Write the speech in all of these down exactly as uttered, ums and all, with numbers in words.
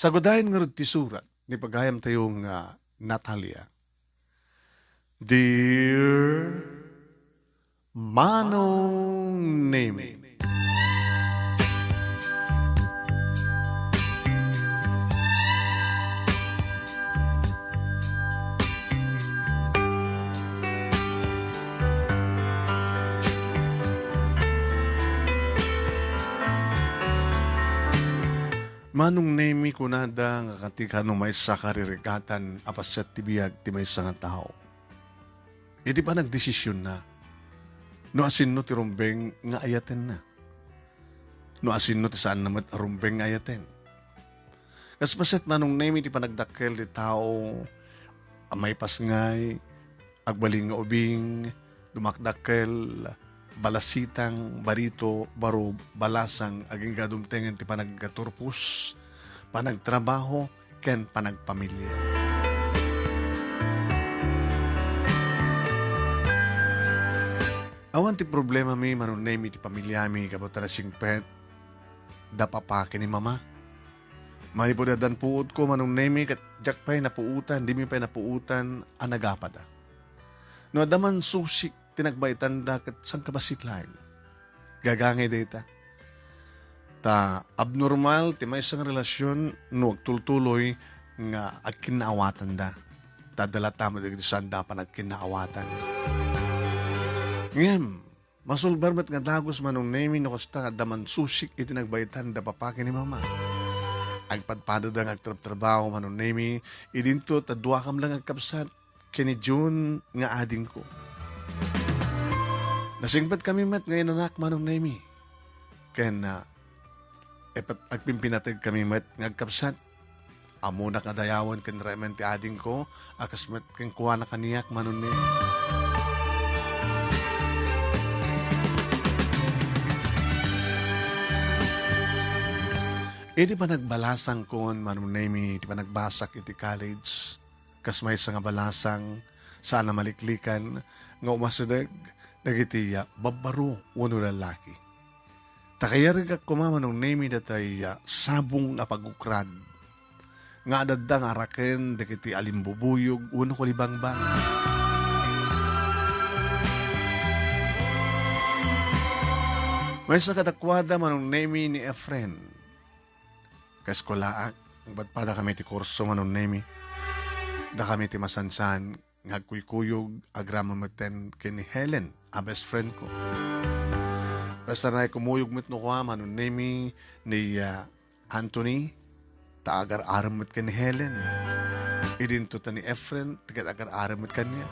Sagudayen ngarud ti surat ni pagayamtayo nga Natalia. Dear Manong Nemi. Manong Nemi, kunada nga katikano maysa karirikatan a paset ti biag ti maysa nga tao. Iti panagdesisionna, no asinno ti rumbeng nga ayatenna, no asinno ti saanna met a rumbeng nga ayaten. Kas paset, Manong Nemi, ti panagdakkel ti tao a maipasngay, agbalin nga ubing, dumakdakkel, balasitang, barito, baro, balasang, agingga dumtengen ti panagturpos, panagtrabaho, ken panagpamilia. Awan ti problemami, Manong Nemi, iti pamiliami, gapu ta nasingpet da papa ken ni mama. Manipud addan puotko, Manong Nemi, ket diak pay napuotan, dimi pay napuotan a nagapada. No adda man susik ti nagbaetanda, ket sangkabassit laeng. Gagangay dayta. Ta abnormal ti maysa nga relasyon no agtultuloy nga agkinnaawatanda. Ta adda latta met dagiti saanda a panagkinnaawatan. Ngem, masulbar met nga dagus, Manong Nemi, no kasta, adda man susik iti nagbaetanda papa ken ni mama. Agpadpadada nga agtrabtrabaho, Manong Nemi, idinto ta duakam lang agkabsat ken ni Jun nga adingko. Nasingpetkami met nga inanak, Manong Nemi. Ken, ah, ipet-, agpimpinategkami met nga agkabsat. Ammonak a dayawen ken remen ti adingko a kas met kenkuana kaniak, Manong Nemi. Iti panagbalasangkon, Manong Nemi, iti panagbasak iti college, kas maysa nga balasang, saan a maliklikan nga umasideg dagiti, ah, babbaro wenno lallaki. Ta kayarigak koma, Manong Nemi, datay, ah, sabong a pagukrad nga adda nga araken dagiti alimbubuyog wenno kulibangbang. Maysa kadakuada, Manong Nemi, ni Efren. Kaeskulaak, agpadpadakami ti kurso, Manong Nemi. Dakami ti masansan nga agkuykuyog agraman metten ken ni Helen a best friend ko. Basta nay kumuyog met no kua, Manong Nemi, ni, ah, Anthony, ta agar-arem met ken ni Helen. Idinto ta ni Efren, ti ket agar-arem met kaniak.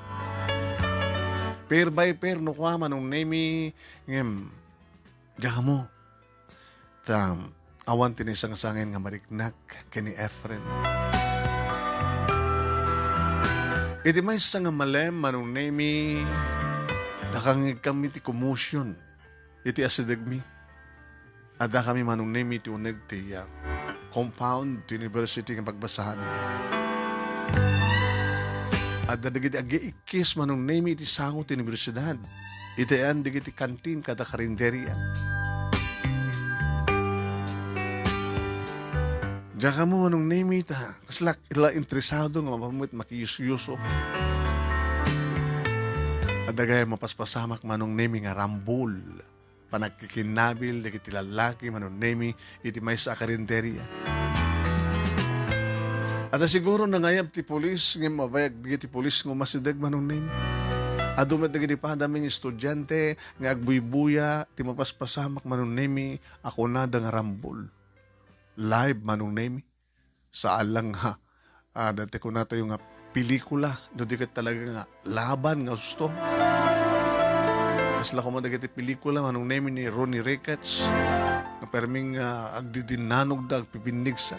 Pair by pair no kua, Manong Nemi, ngem, diak ammo. Ta, awan ti naisangsangen nga mariknak ken ni Efren. Iti maysa nga malem, Manong Nemi, nakangngegkami ti commotion iti asidegmi. Addakami, Manong Nemi, iti uneg ti, ah, compound ti university nga pagbasahan. Adda dagiti agiikkis, Manong Nemi, iti sango ti universidad. Iti ayan dagiti kantin kada karinderia. Diak ammo, Manong Nemi, ta kasla la interesado nga mapammet makiyusyuso. Adda gayam mapaspasamak, Manong Nemi, nga rambol. Panagkikinnabil dagiti lallaki, Manong Nemi, iti maysa a karinderia. Adda siguro nangayab ti pulis, ngem mabayag dagiti pulis nga umasideg, Manong Nemi. Adu met dagiti padami nga estudiante nga agbuybuya ti mapaspasamak, Manong Nemi, a kunada nga rambol. Live, Manong Nemi. Saan lang nga, ah, dati kunatayo nga pelikula, no di ket talaga nga laban nga husto. Kasla koma dagiti pelikula, Manong Nemi, ni Ronnie Ricketts, nga perming, ah, agdidinnanogda, agpipinnigsa.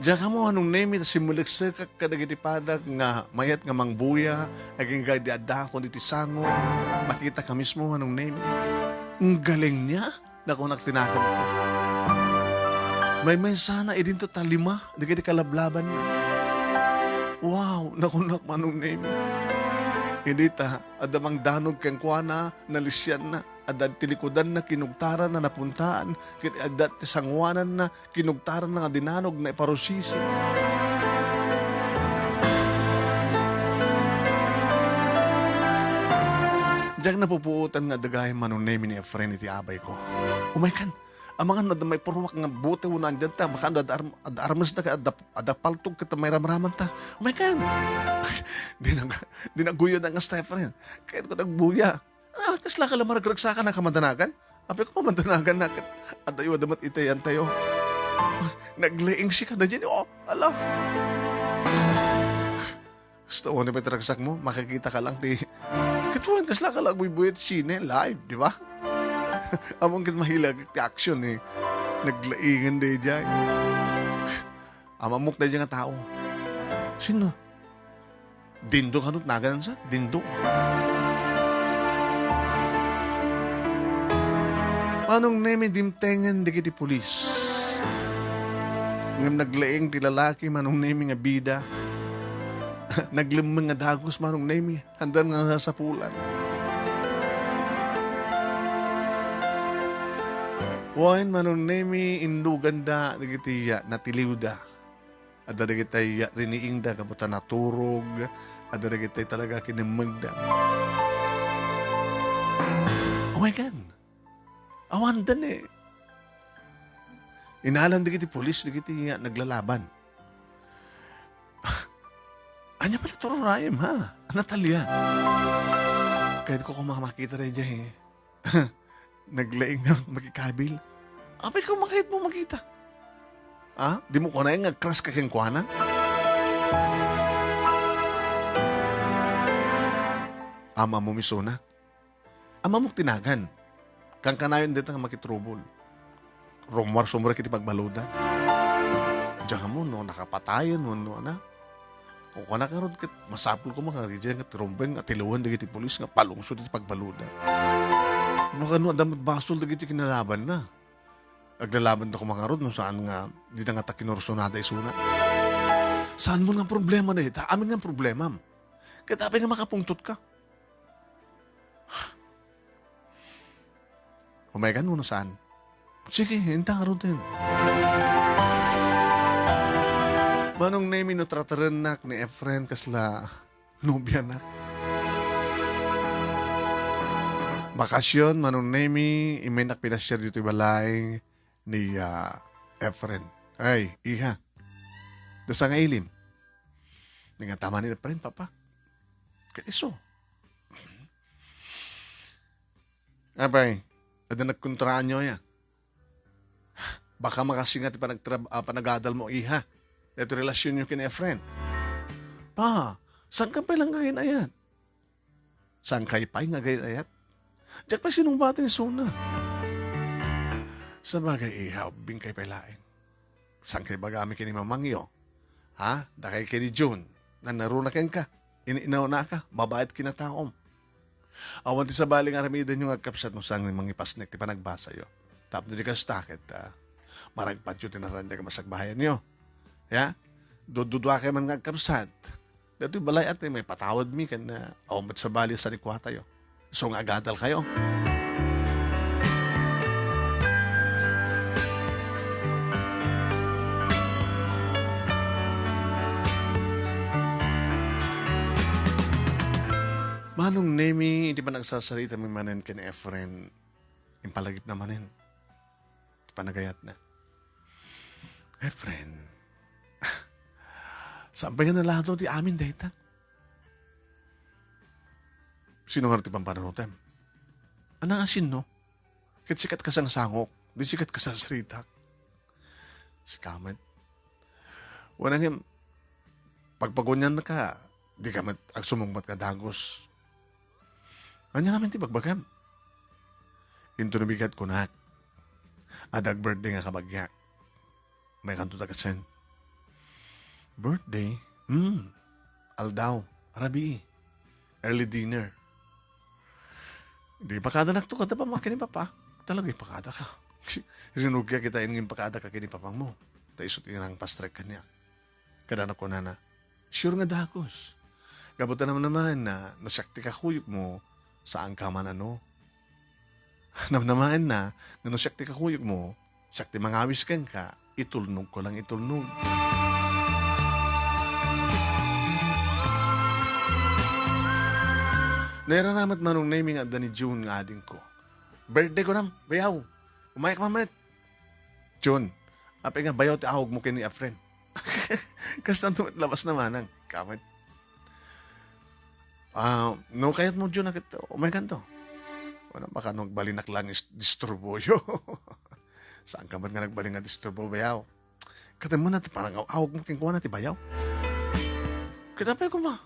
Diak ammo, Manong Nemi, ta simmaleksekak kadagiti padak nga mayat nga mangbuya, agingga idi addakon iti sango, makitak a mismo, Manong Nemi. Ang galing niya, nakunak ti nakemko. Maymaysana idinto ta lima dagiti kalablabanna. Wow, nakunak, Manong Nemi. Idi ta, adda mangdanog kenkuana, nalisianna. adda ti likudanna kinugtaranna napuntaan, ket adda ti sangoananna kinugtaranna nga dinanog naiparusisi. Diak napupuotan nga adda gayam Manong Nemi ni Efren iti abayko. Umaykan, amangan no adda maipurruak nga bote wenno andyan ta, makaano adda arm-, adda armas da ket adda, adda paltog ket mairamraman ta. Umaykan! Di na, di na guyo na nga Stefren. Kayat ko nagbuya. Ah, kasla ka la maragragsakan a kamandanagan? Apay ko mamandanagan na ket adayo adda met itayan tayo. Nagleeng si kada dyan, oh, ala. Gusto mo ni pay ti ragsak mo, makikita ka lang ti, ket wen, kasla ka lang buybuyat sine, live, di ba? Among ket mahilag ti action eh. Naglaingan day jay. Amamok day nga tao. Sino? Dindo kanut nagansa? Dindo. Manong Nemi dimtengen dagiti pulis. Ngem naglaing ti lalaki, Manong Nemi, nga bida. Naglemmeng nga dagus, Manong Nemi. Handan nga sasapulan. Wen, Manong Nemi, induganda dagiti, ah, natiliwda. Adda dagiti riniingda gapu ta naturog. Adda dagiti talaga kinemmegda. Oh my God! Awan da ni. Inalan dagiti pulis, dagiti, ah, naglalaban. Ania pala ti urayem, ha? Natalia. Kayat ko koma makita daydiay, eh. Naglaing nga makikabil. Apay ko makayat mo makita? Ha? Di mo kunay nga agkras ka kenkuana? Ama mo misuna. Amamok ti nagan. Kankanayon dita nga makitrubol. Rummuar sumrek iti pagbaludan. Diak ammo no nakapatayen wenno ana. Kukuana ngarud ket masapul koma nga idiay nga tirumbeng nga tiluwen dagiti pulis nga palungsod iti pagbaludan. No kano adda met basol dagiti kinalabanna. Aglalaban da koma ngarud no saan nga dita nga ta kinursonada isuna. Saan mo nga problema dayta? Amin nga problemam. Ket apay nga makapungtot ka? Umaykan wenno saan? Sige, inta ngaruden. Manong Nemi, no tratarennak ni Efren kasla nobianak. Bakasyon, Manong Nemi, immennak pinasiar ditoy balay ni, ah, Efren. Ay, iha. Dasa nga ilim. Ni nga tama ni Efren, Papa. Kaiso. Apay, adda nagkontraanyo ya. Baka makasinga ti panagtrab-, ah, panagadal mo, iha. Daytoy relasyonyo ken Efren. Pa, saan ka pay lang kagin-ayat? Saan kay pay nga agay-ayat? Diak pay sinungbaten isuna. Sabagay, iha, ubbing kay pay laeng. Saan kay bagami ken ni mamangyo? Ha? Dakay ken ni Jun, nanaruna kenka, in-inawnaka, babaet kinataom. Awan ti sabali nga aramidenyo nga agkapsat no saan nga mangipasnek ti panagbasayo. Tapno di kasta ket, ah, maragpadyo ti naraniag a masakbayanyo. Ya? Dududua kay man nga agkapsat. Datoy balay ati, maipatawad mi ken, ah, awan met sabali a sadikuatayo. So nga agadal kayo. Manong Nemi, iti panagsasarita mi manen ken Efren, impalagipna manen ti panagayatna. Efren, saan pay nga nalado ti amin dayta? Sino nga ti pampananutem? Anang asin, no? Ket sikat kasangsangok, di sikat kasasritak. Sika met. Wana ngem, pagpagunyan ka, di ka met agsumungbat nga dagus. Ania ngamin ti bagbagam? Inton bigat kunak, adda ag-birthday nga kabagiak. Maykanto ta kasen. Birthday? Hmm. Aldaw, rabii. Early dinner. Di pakadanak to kada pamaki ni Papa. Talaga ipakada ka. Rinugia kita ngem pakada ka kini Papang mo. Ta isut inang pastrek kaniak. Kada nakunana, sure nga dagus. Gapu ta naman naman na no siak ti kakuyog mo, saan ka man ano. Namnamaenna nga no siak ti kakuyogmo, siak ti mangawis kenka, itulnogko lang itulnog. Nairana met Manong Nemy nga adda ni June nga adingko. Birthday ko nam, bayaw. Umayak man met. June, apay nga bayaw ti awagmo ken ni Efren? Kasta met labas na manang. Kamet. Ah, no kayatmo, June, ket umaykanto. Wala, baka no agbalinak lang is disturboyo. Saan ka met nga nagbalin nga disturbo, bayaw? Katem man ti panangaw-awagmo kenkuana ti bayaw. Ket apay koma?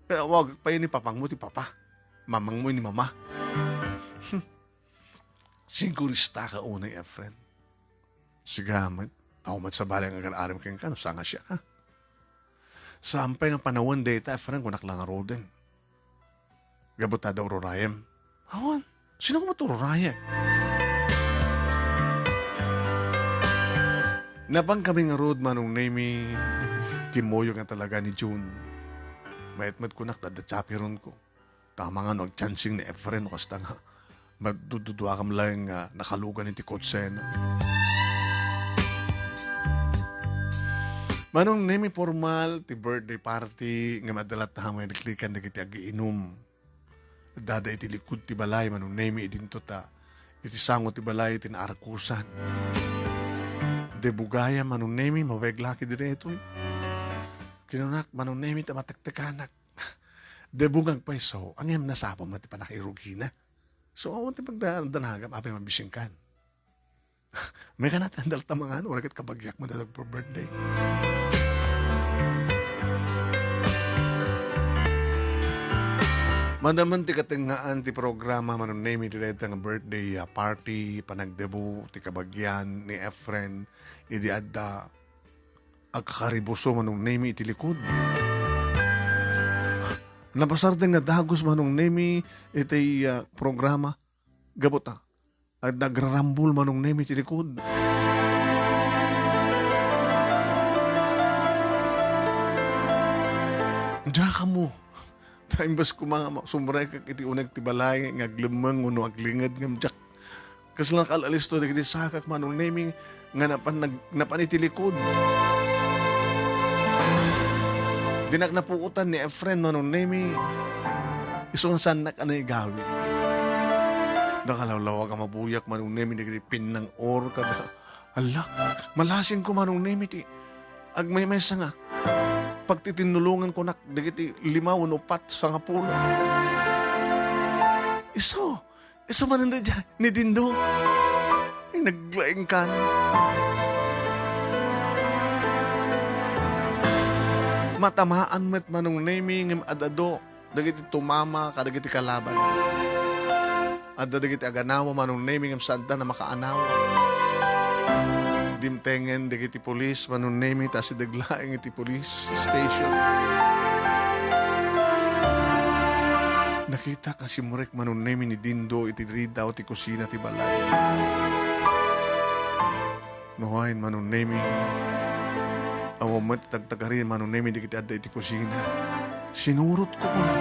Kaya awag pa ni papangmo ti papa. Mamangmo ni mama. Sigurista ka unay, Efren. Siga met. Aw met sabali nga agar-aram kenka no saan nga siak, ha? Saan pay nga panawen dayta, Efren, kunak la ngaruden. Gapu ta adda ururayem. Awan, sino nga met ururayem? Napan kami ngarud, Manong Nemy, kimmuyog nga talaga ni June. Mayat met kunak ta adda chaperonko. Tama nga no agchancing ni Efren no kasta nga madududua kam laeng nga nakalugan iti kotsena. Manong Nemy, formal ti birthday party nga madala ta nga maliklikan dagiti agiinum. Dada iti likud ti balay, Manong Nemy, idinto ta iti sango ti balay ti naarkusan. Debugaya, Manong Nemy, mabayaglaki diri itoy. Kinunak, Manong Nemy, ta matektekanak. Debugak pay so, ngem nasapa met ti pannakairugina. So, awan ti pagdanagam, apay mabisingkan. May kanat handal ta mangano, raket kabagiak mo dadag for birthday. Madaman ti katengngaan ti programa, Manong Nemy, ti dayta nga birthday, ah, party, panagdebu, ti kabagian ni Efren, idi adda agkakaribuso, Manong Nemy, iti likud. Napasarden nga dagus, Manong Nemy, iti, ah, programa. Gapu ta, adda agrarambol, Manong Nemy, iti likud. Diak ammo. Ta imbes koma nga sumrekak iti uneg ti balay nga aglemmeng wenno aglinged ngem diak Kasla nakal-alisto dagiti sakak, Manong Nemy, nga napan nag-, napan iti likud. Dinak napuotan ni Efren, Manong Nemy. Isu nga saannak a naigawid. Nakalawlawag a mabuyak, Manong Nemy, dagiti pinnang-or kada. Alla, malasingko, Manong Nemy, ti agmaymaysa nga pagtitinnulongan kunak dagiti lima wenno upat, sangapulo. Isu, Isu manen daydiay ni Dindo. Ay, naglaingkan. Matamaan met, Manong Nemy, ngem ad-adu dagiti tumama kadagiti kalaban. Adda dagiti aganawa, Manong Nemy, ngem saanda a makaanawa. Dimtengen dagiti pulis, Manong Nemy, ta asideg laeng iti police station. Nakitak nga simrek, Manong Nemy, ni Dindo iti ridaw ti kusina ti balay. Nuayen, Manong Nemy, awan met ti tagtagari, Manong Nemy, dagiti adda iti kusina. Sinurotko kuna.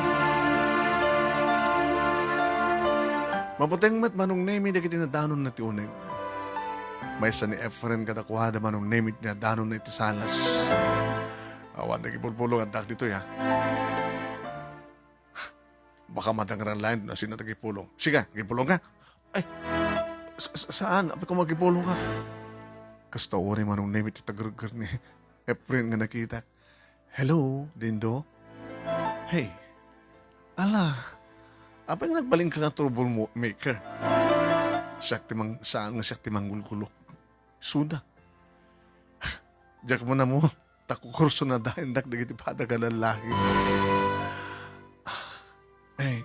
Mabuteng met, Manong Nemy, dagiti nadanonna ti uneg. Maysa ni Efren kadakuada, Manong Nemy, ti nadanonna iti salas. Awan ti agipulpulong addak ditoy, ha? Baka madangran laeng no sino ti agipulong. Siga, agipulong ka? Ay, sa-, sa-, saan? Apay koma agipulong ka? Kasta uray, Manong Nemy, ti tagregger ni Efren nga nakitak. Hello, Dindo? Hey. Ala, apay nga nagbalinka nga trouble mo-, maker? Siak ti mang-, saan nga siak ti manggulgulo? Suda. Diak man ammo, ta kukursunadaendak dagiti padak a lallaki. Ay,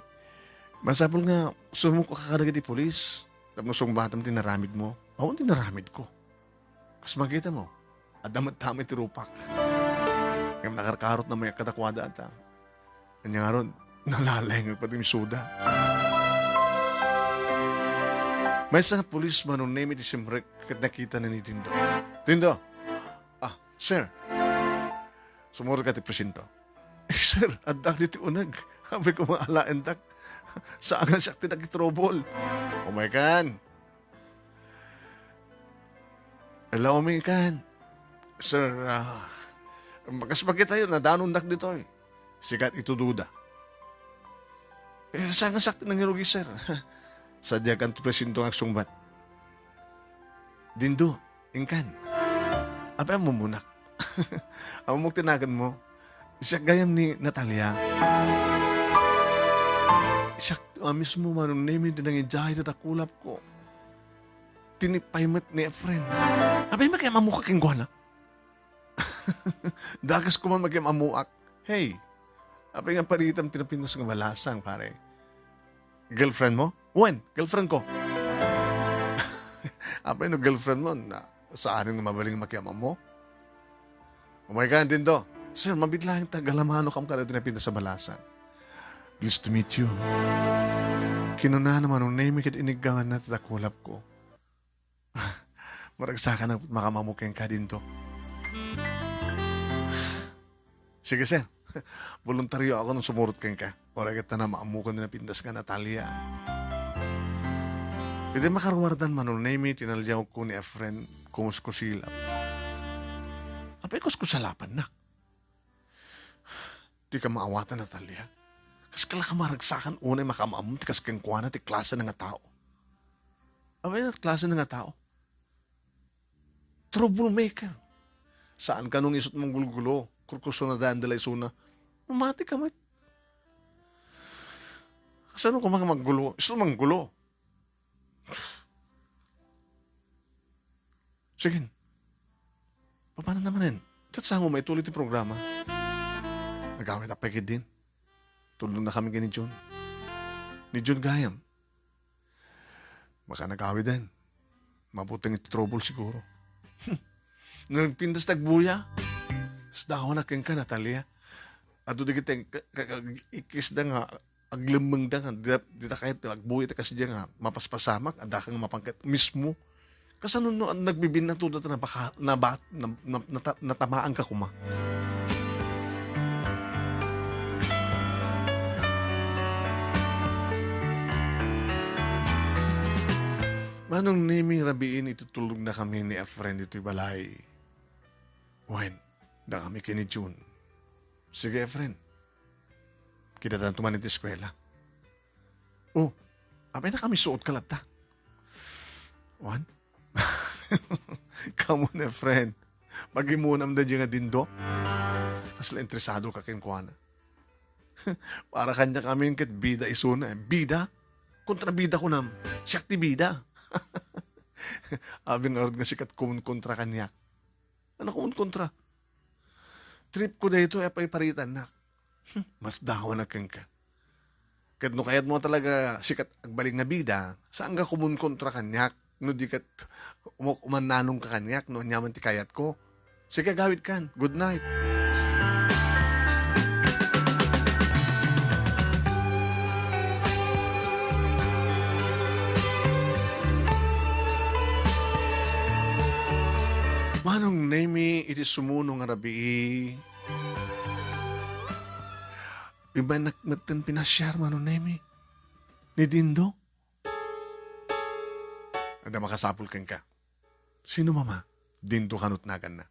masapul nga sumuko ka kadagiti pulis tapno sungbatam ti naramidmo. Awan ti naramidko. Kas makita mo, adda met tamay ti rupak. Ngem nakarkarot na mayak kadakuada ata. Ania ngarud, nalalaing pati misuda. Maysa nga pulis, Manong Nemy, ti simrek ket nakita na ni Dindo. Dindo! Ah, sir. Sumurot ka ti presinto. Eh, sir, addak ditoy uneg. Apay koma alaendak. Saan nga siak ti nakitrouble? Umay kan. Hello, umay kan. Sir, ah, makasbagitayo, nadanondak ditoy. Sikat ito duda. Eh, saan nga siak ti nangirugi, sir? Sadiak kanto presinto nga agsungbat. Dindo, inkan. Apay, ammom nak? Ammok ti naganmo? Siak gayam ni Natalia. Siak a mismo, Manong Nemi, ti nangidiay ti dakulap ko. Tinipay met ni Efren. Apay, makiam-ammo ka kenkuana? Dakas ko man makiam-ammoak. Hey, apay nga paritam ti napintas nga balasang, pare? Girlfriend mo? Wen, girlfriend ko. Apay no girlfriend mo, na, saan nga mabalin makiam-ammo? Umay ka, Dindo. Sir, mabit lang ta galamano kam kada tinapintas sa balasang. Pleased to meet you. Kinuna naman, Manong Nemi, ket iniggawan na ti dakulap ko. Maragsakan a makiam-ammo kenka, Dindo. Sige, sir. Boluntarioak nga sumurot kenka. Uray ket ta maammokan ti napintas nga Natalia. Iti makaruardan, Manong Nemi, tinaliawko ni Efren, kumuskusilap. Apay, kuskusalapannak? Dika maawatan, Natalia. Kaskala ka maragsakan unay makiam-ammo ti kas kenkuana ti klase na nga tao. Apay, klase na nga tao? Troublemaker. Saan kano nga isut manggulo-gulo, kurkursonadaan da la isuna. Mamati ka met. Kasano koma nga manggulo? Isu manggulo. Sige. Papanan na manen? Ket saan nga maituloy ti programa? Agawid apay ketdin. Tulong na kami ken ni Jun. Ni Jun gayam. Baka nagawiden. Mabuteng iti trouble siguro. Nagpintas ti agbuya. Sdawan a kenka, Natalia. Adu dagiti ka-, ka-, ka-, ikkisda nga aglemmengda nga dita, dita kayat agbuya ti kasdiay nga mapaspasamak, adda ka nga mapangkat mismo. Kasano no nagbibinnato data na baka, na ba, na, na, nata-, natamaan ka koma? Manong Nemi, rabiin iti tulog na kami ni Efren ditoy balay. Wen, da kami ken ni Jun. Sige, Efren. Kitatanto man iti eskuela. Oh, apay na kami suot ka latta? Wan? Come on, eh, friend. Pag-imunam da nga Dindo. Kasla interesado ka kenkuana. Para kaniak amin ket bida isuna, eh. Bida? Kontra bida kunam. Siak ti bida. Abi ngarud nga sikat kumun kontra kaniak. Ano kumun kontra? Trip ko daytoy a paiparitannak. Hmm, mas dawan a kenka. Ket no kayatmo talaga sikat agbalin nga bida, saan nga kumun kontra kaniak, no di ket umok umannanong ka kaniak no aniaman ti kayatko. Sige, agawid kan. Good night. Manong Nemi, iti sumuno nga rabii, ibanak metten pinasiar, Manong Nemi. Ni Dindo. Adda makasapul kenka. Sino, Mama? Dindo kanut naganna.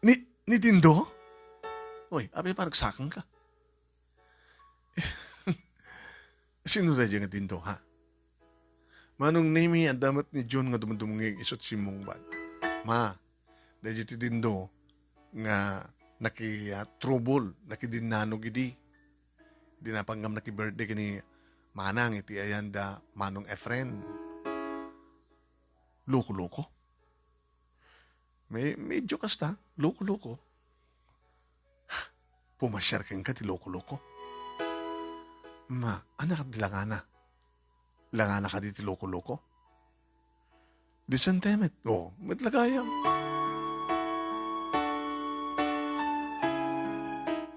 Ni, ni Dindo? Oy, apay paragsakan ka? Sino daydiay nga Dindo, ha? Manong Nemi, adda met ni Jun nga dumdumngeg isut simmungbat. Ma, daydiay ti Dindo nga naki, ah, trouble, nakidinnanong idi. Idi napanggam naki-birthday ken ni Manang iti ayan da Manong Efren. Loko-loko? Me-, medyo kasta, loko-loko. Pumasiar kenka ti loko-loko? Ma, ania kadi langana? Langana kadi ti loko-loko? Disan temet. Oh, met la gayam.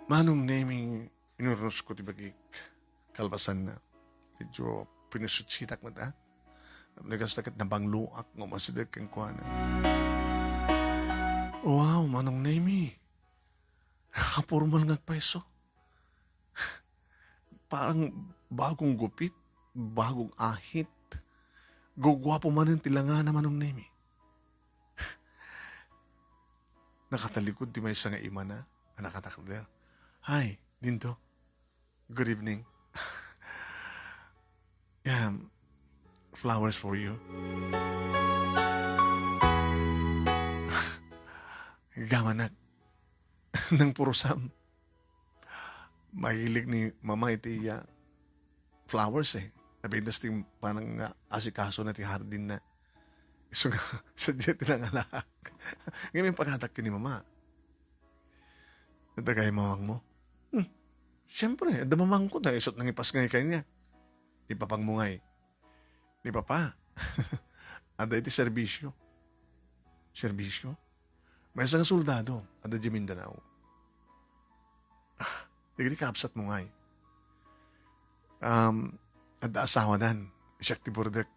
Manong Nemi, inurnos ko ti bagik. Kalpasanna, medyo pinusutsitak met, ah. Nagasda ket nabangloak nga umasideg kenkuana. Wow, Manong Nemi. Nakapormal nga agpayso. parang bagong gupit, bagong ahit. Guguapo manen ti langana, Manong Nemi. Nakatalikod ti maysa nga imana a nakatakder. "Hi, Dindo. Good evening." "Yeah, flowers for you." Gamanak. Nang purusam. Mahilig ni Mama iti iya flowers, eh. Napintas ti panang nga asikaso na ti hardin na. Isu nga, sadya ti nangalak. Ngayon, may paghatak ni Mama. "Adda kay mamangmo?" "Hmm. Siyempre, adda mamangko na isut nang ipas ngay kanya." "Ni papangmo ngay?" "Ni Papa." "Adda iti serbisyo." "Serbisyo?" "Maysa nga soldado, adda di Mindanao." "Ah, dagiti kakabsatmo ngay?" "Um, adda asawadan. Siak ti burdek.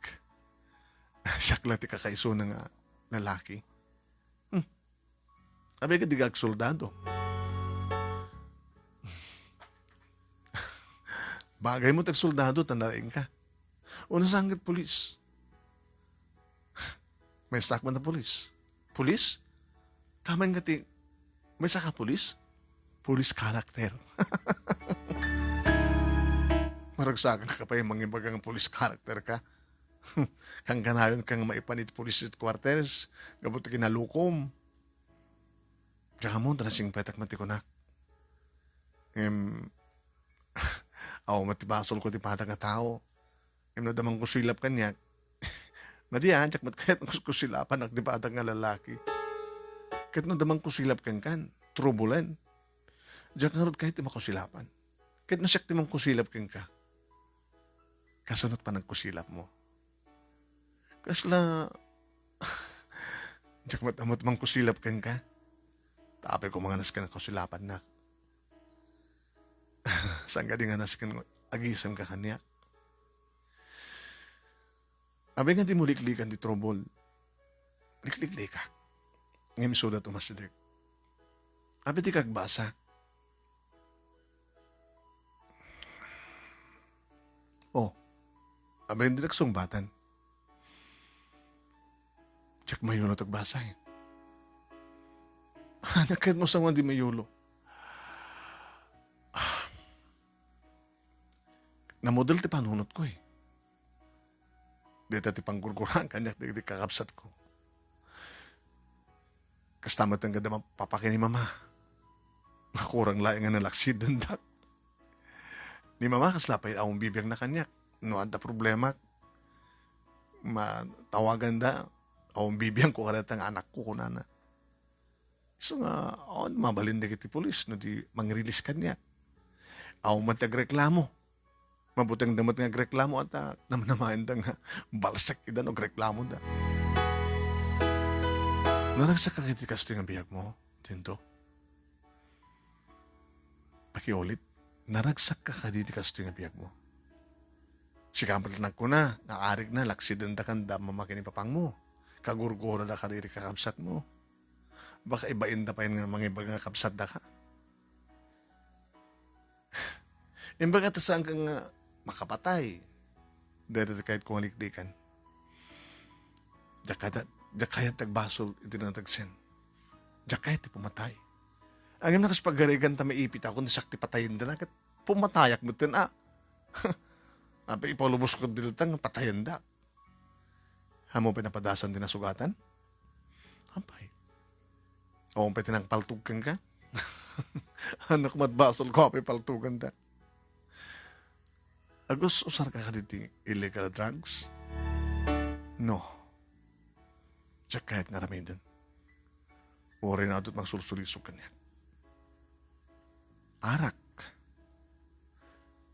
Siak la ti kakaisuna nga lalaki." "Hmm. Abay ka di ka agsoldado." "Bagay mo ti agsoldado, ta nalaing ka." "O, no saan ket pulis?" "Maysaak man a pulis." "Pulis? Kaman nga ti, maysaak a pulis?" "Pulis character." "Maragsakan ka pay mangibaga nga pulis character ka. Kangkanayon ka nga maipan iti police quarters, gapu ti kinalukom." "Diak ammo, ta nasingpetak met ti kunak. Ngem, awan met ti basolko ti padak nga tao. Ngem no adda mangkusilap kaniak, madi a, diak met kayat kusilapanak ti padak nga lalaki. Ket no adda mangkusilap kenka, trouble-en. Diak ngarud kayat ti makusilapan. Ket no siak ti mangkusilap kenka, kasano ti panagkusilapmo?" "Kasla, diak met ammo ti mangkusilap kenka. Ta apay ko nga nasken a kusilapannak. Saan kadi nga nasken nga agisemka kaniak?" "Abay nga di mo liklikan ti trouble." "Likliklikak. Ngem isuda ti umasideg. Apay dika agbasa?" "Oh, abay, dinak sungbatan." "Diak mayulo ti agbasa, eh." "Ania ket no saan nga di mayulo?" "Ah, namudel ti panunotko, eh. Dayta ti panggurguraan kaniak dagiti kakabsatko. Kasta met nga adda mapapaki ni Mama. Kurang laeng nga nalaksidenda. Ni Mama, kasla pay awan bibiangna kaniak. No adda problemak, matawaganda, awan bibiangko kadata nga anakko," kunana. Isu nga, awan mabalin dagiti pulis no di mangrilis kaniak. Awan met ti agreklamo. Mabutengda met nga agreklamo, ata namnamaenda nga balsek ida no agreklamoda. Naragsak ka iti kastoy nga biagmo, Dindo? Pakiulit, naragsak ka kadi iti kastoy nga biagmo? Sika met ti nagkuna nga arigna, laksidenda kanda mamaki ni papangmo. Kagurgurada kadi iti kakabsatmo. Baka ibainda pay nga mangibaga nga kabsatdaka. Imbag ta saanka nga makapatay. Dayta ti kayatko nga liklikan. Diak kayat, diak kayat ti agbasol iti natagsen. Diak kayat ti pumatay. Ngem no kas pagarigan ta maipit ako, no siak ti patayenda, ket pumatayak metten, a. Apay, ipalubos ko dita nga patayenda. Ammo pay napadasan ti nasugatan? Apay. Awan pay ti nangpaltog kenka? Anak, ket basolko apay paltoganda. Agus-usarka kadi ti illegal drugs? No. Diak kayat nga aramiden. Uray no adto't mangsulsulisog kaniak. Arak.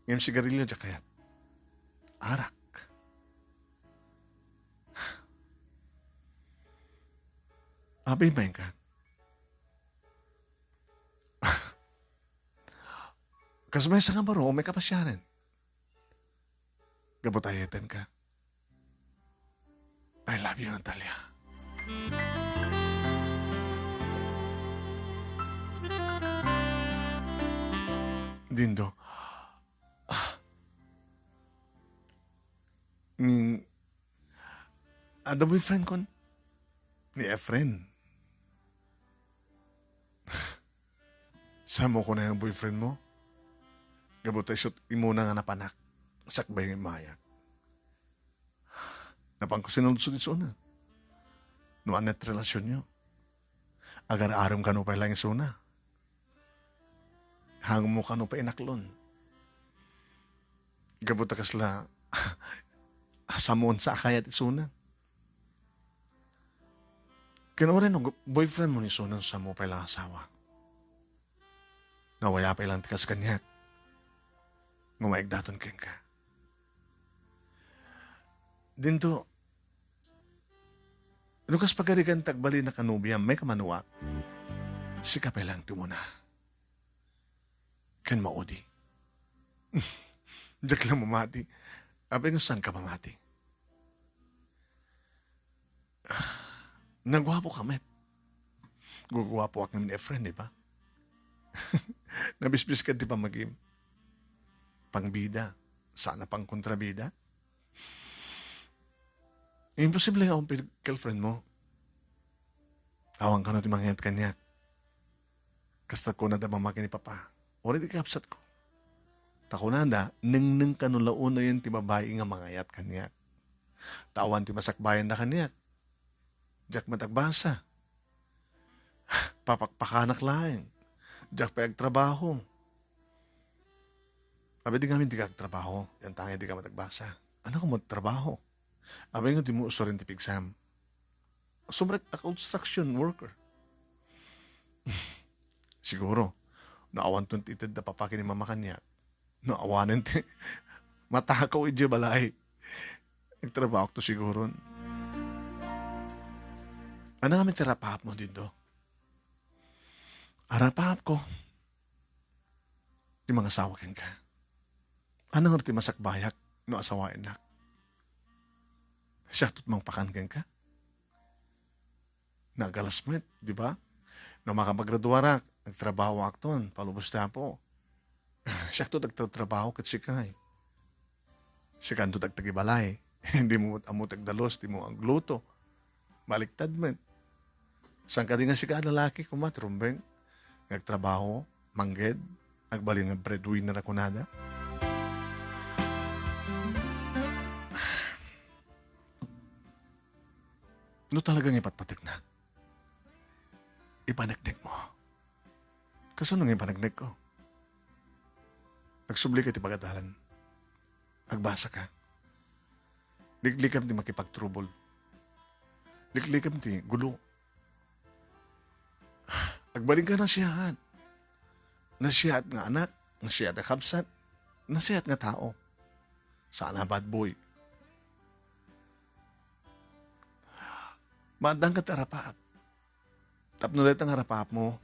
Ngem sigarilyo, diak kayat. Arak. Abi, maingka. Kas maysa nga baro, may kapasiaren. Gapu ta ayatenka. I love you, Natalia. Dindo. Ah, Adda boyfriend kon? Ni Efren. Samo ko na yung boyfriend mo? Gapu ta isut imuna nga napanak. Sakbay nga imayat. Napan ko sinudsod isuna. No anet relasyonyo. Agar-arom kano pay lang isuna. Hangmo kano pay inaklon. Gapu ta kasla, samon sa akayat isuna. Ken uray no boyfriend mo ni isuna, samo pay lang asawa. Nawaya pay lang ti kas kaniak. Nga maigdaton kenka. Dinto, no kas pagarigan ti agbalin a kanobiam, may kamanuak. Sika pay lang ti umuna. Ken maudi. Diak lang mamati. Apay nga saan ka mamati? Naguapo ka met. Guguapoak ngamin, Efren, di ba? Nabisbis ka ti pamagim. Pangbida. Sana pang kontrabida. Imposible nga akon pil-, girlfriend mo. Awan kano ti mangayat kaniak. Kasta kunada mamaki ni Papa. Uray di kabsat ko. Ta kunada, nengneng kano la unayen ti babai nga mangayat kaniak. Ta awan ti masakbayan da kaniak. Diak met agbasa. Papakpakanak laeng. Diak pay agtrabaho. Abi di ngamin di ka agtrabaho. Yan tangay di ka met agbasa. Ano ka mo trabaho? Abi nga di mo usurin ti pigsam. Sumrek a construction worker. Siguro, no awanton ti ited da papa ken ni mama kaniak. No awanen ti matakaw idiay balay. Nagtrabaho to siguron. Ano nga ti rapaap mo dito? Arapaap ko. Ti mangasawa kenka. Ano nga ti masakbayak no asawaennak? Siak to ti mangpakan kenka? Nagalas met, di ba? No makapagraduarak, nagtrabaho akton, palubos ti Apo. Siak to ti agtatrabaho ket sika, eh. Sikanto ti agtagibalay. Di mo ammo ti agdalus, di mo agluto. Baliktad met. Saan kadi nga sika a lalaki koma ti rumbeng? Nga agtrabaho, mangged, agbalin nga breadwinner a kunada? No talaga nga ipatpateknak, ipaneknek mo. Kasano nga ipaneknek ko? Nagsubli ka ti pagadalan. Agbasa ka. Liklikam ti makipagtrubol. Liklikam ti gulo. Agbalin ka nasiyaat. Nasiyaat nga anak, nasiyaat nga kabsat, nasiyaat nga tao. Sana bad boy. Maaddaan ka ti arapaap. Tapno dayta nga arapaap mo,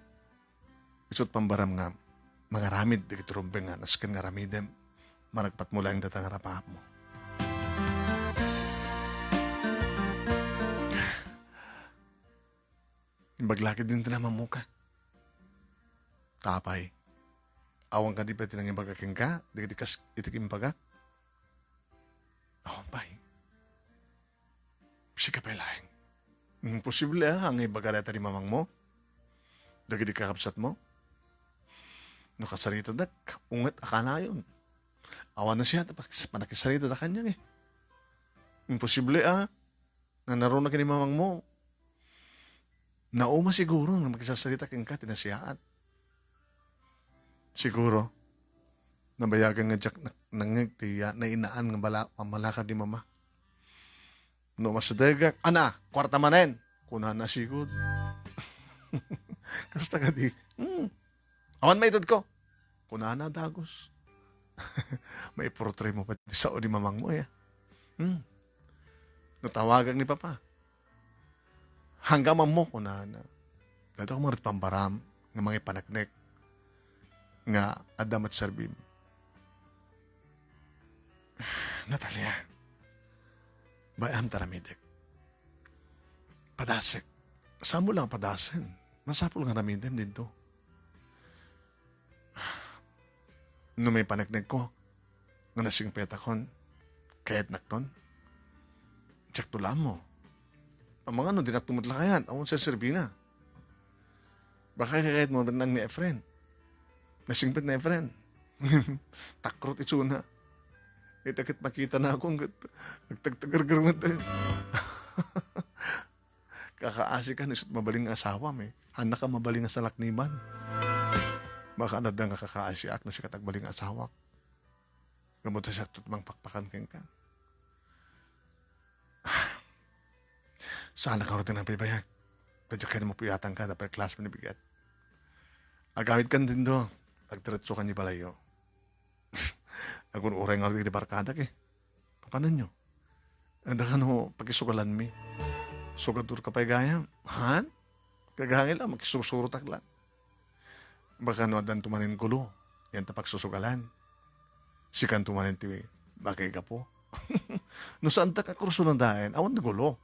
isut pambaram nga mangaramid dagiti rumbeng nga nasken nga aramidem, managpatmo laeng dayta nga arapaap mo. Imbag la ketdin ti namammoka. Apay, awan kadi pay ti nangibaga kenka, dagiti kas-, iti imbagak? Awan pay. Sika pay laeng. Imposible a, nga ibaga dayta ni mamangmo? Dagiti kakabsatmo? No kasaritadak, unget a kanayon. Awan nasiyaat a pakis-, panakisaritada kaniak, eh. Imposible a, nga naruna ken ni mamangmo. Nauma siguro nga makisasarita kenka ti nasiyaat. Siguro, nabayagan nga diak nak-, nangngeg ti ya-, nainaan nga bala-, pammalakad ni mama. No masidegak, "Ana, kuarta manen," kunana sigud. Kasta kadi, "Hmm, awan maitedko," kunana dagus. Maiportray mo pay ti sao ni mamangmo, ya. Hmm. No tawagak ni papa, "Hanggang mammo," kunana. Dayta koma ti pambaram nga mangipaneknek nga adda met serbim. Natalia, bay-am ta aramidek. Padasek. Saan mo lang padasen? Masapul nga aramidem didto. No maipaneknekko nga nasingpetakon, kayatnakton? Diakto la ammo. Amangan no, dinak tumutla kayat. Awan serserbina. Baka kayat mo, nang ni Efren. Nasingpet ni Efren. Takrot itsuna. Ita ket makita na akong ket nagtagtagargar met. Kakaasi ka, no isut mabalin nga asawam, eh. Hanna ka mabalin nga salakniban. Baka nadda nga kakaasiak, no sika ti agbalin nga asawak. Gapu ta siak ti mangpakpakan kenka. Saan a karudeng nang paypayag. Tadyo kayo mapuyatanka, dapat class mo ni bigat. Agawid kan dindo, agdiretso kan di balayo. Agun-uray nga di barkada ke. Papananyo? Anda kano pakisugalanmi? Sugadur ka pay gayam? Han? Kagangil a, makisusurotak lang. Baka no addan tumanen gulo, yan ta pagsusugalan. Sikan tumanen ti bakay gapo. No saan ta kakursunan daen, awan da gulo.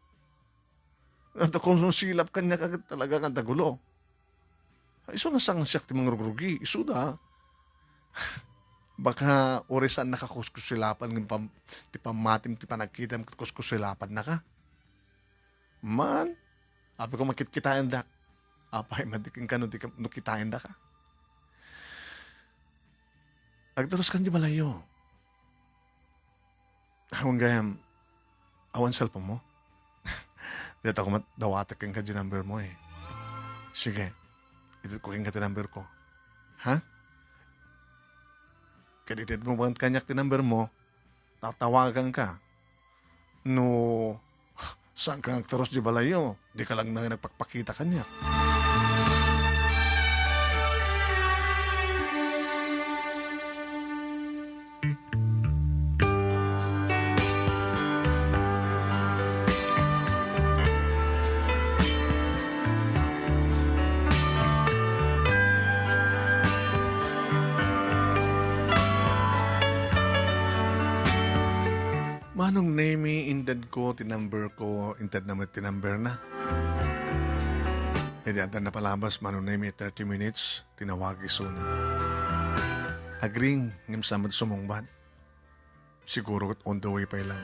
Anta kung no silap kanya kagat talaga nga da gulo. Isu nga sangsiak ti mangrugrugi, isu da. Baka uri saan nakakuskusilapan ng pam, ti pamatim, ti panagkitam, kuskusilapan naka. Man, apay ko makitkitaendak. Apay, madikin ka no, di ka, no kitaendaka. Agdaros kan di balayo. Awan gayam, awan cellphone mo? Dita ko mat, dawatek kenka di number mo eh. Sige, itedko kenka ti number ko. Ha? Ket itedmo man kaniak ti number mo, tatawagan ka. No, saan ka nagtaros di balayo? Di ka lang na nagpakpakita kaniak. Manong Nemi, inted ko ti number ko, inted na met ti number na. Idi adda napalabas, Manong Nemi, thirty minutes, tinawag isuna. Agring, ngem saan met sumungbat. Siguro ket on the way pay lang.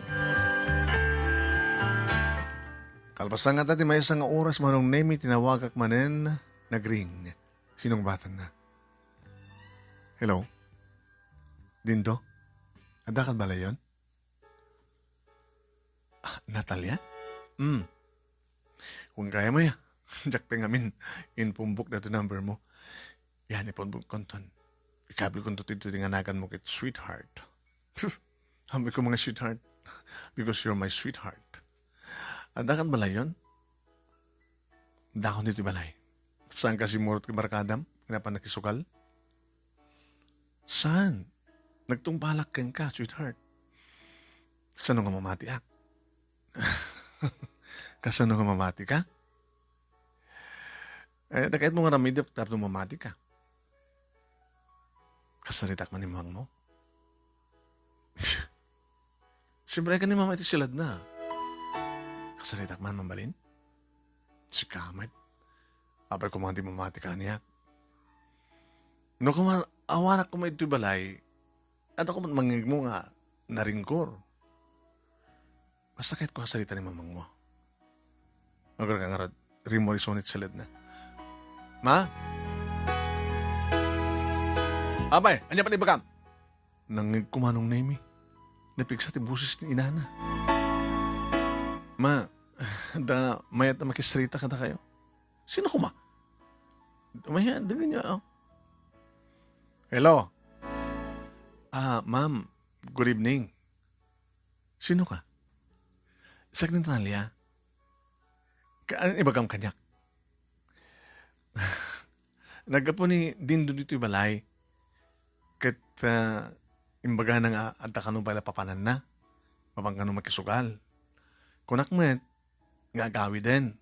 Kalpasan ngata ti maysa nga oras, Manong Nemi, tinawagak manen, nagring. Sinungbatanna. Hello? Dindo? Adda kad balayon? Ah, Natalia? Hmm. Wen gayam aya. Diak pay ngamin inpumbok daytoy number mo. Yan, ipumbokkonton. Ikabilkonto ti, ti nga naganmo ket sweetheart. Sabi ko, mga sweetheart, because you're my sweetheart. Adda kad balayon? Dakon ditoy balay. Saan ka simurot ken barkadam? Nga napan nakisugal? Saan? Nagtungpalak kenka, sweetheart. Kasano nga mamatiak? Kasano nga mamati ka? Eh, dakayat mo nga ramidep tapno mamati ka. Kasaritak man ni mamang mo? Siyempre, ka ni mama iti siladna. Kasaritak man, mambalin? Sika met. Apay ko man di mamati kaniak. No, kuma, awanak kuma ito'y balay, adda ko man mangngegmo nga naringkor. Basta ket ko sarita ni mamang mo. Agar ka ngarad, rimmo isunit sa ledna. Ma? Apay, anya pala ibagam? Nangngeg ko Manong Nemi. Napigsa ti boses ni inana. Ma, da, mayat na makisarita kada kayo. Sino kuma? Umaya, dagin niya, oh. Hello. Ah, ma'am, good evening. Sino ka? Siak ni Natalia. Ka-, ano ibagam kaniak? Naggapu ni Dindo ditoy balay. Ket, ah, imbagana nga adda kano pay la papananna. Mapan kano makisugal. Kunak met, nga agawiden.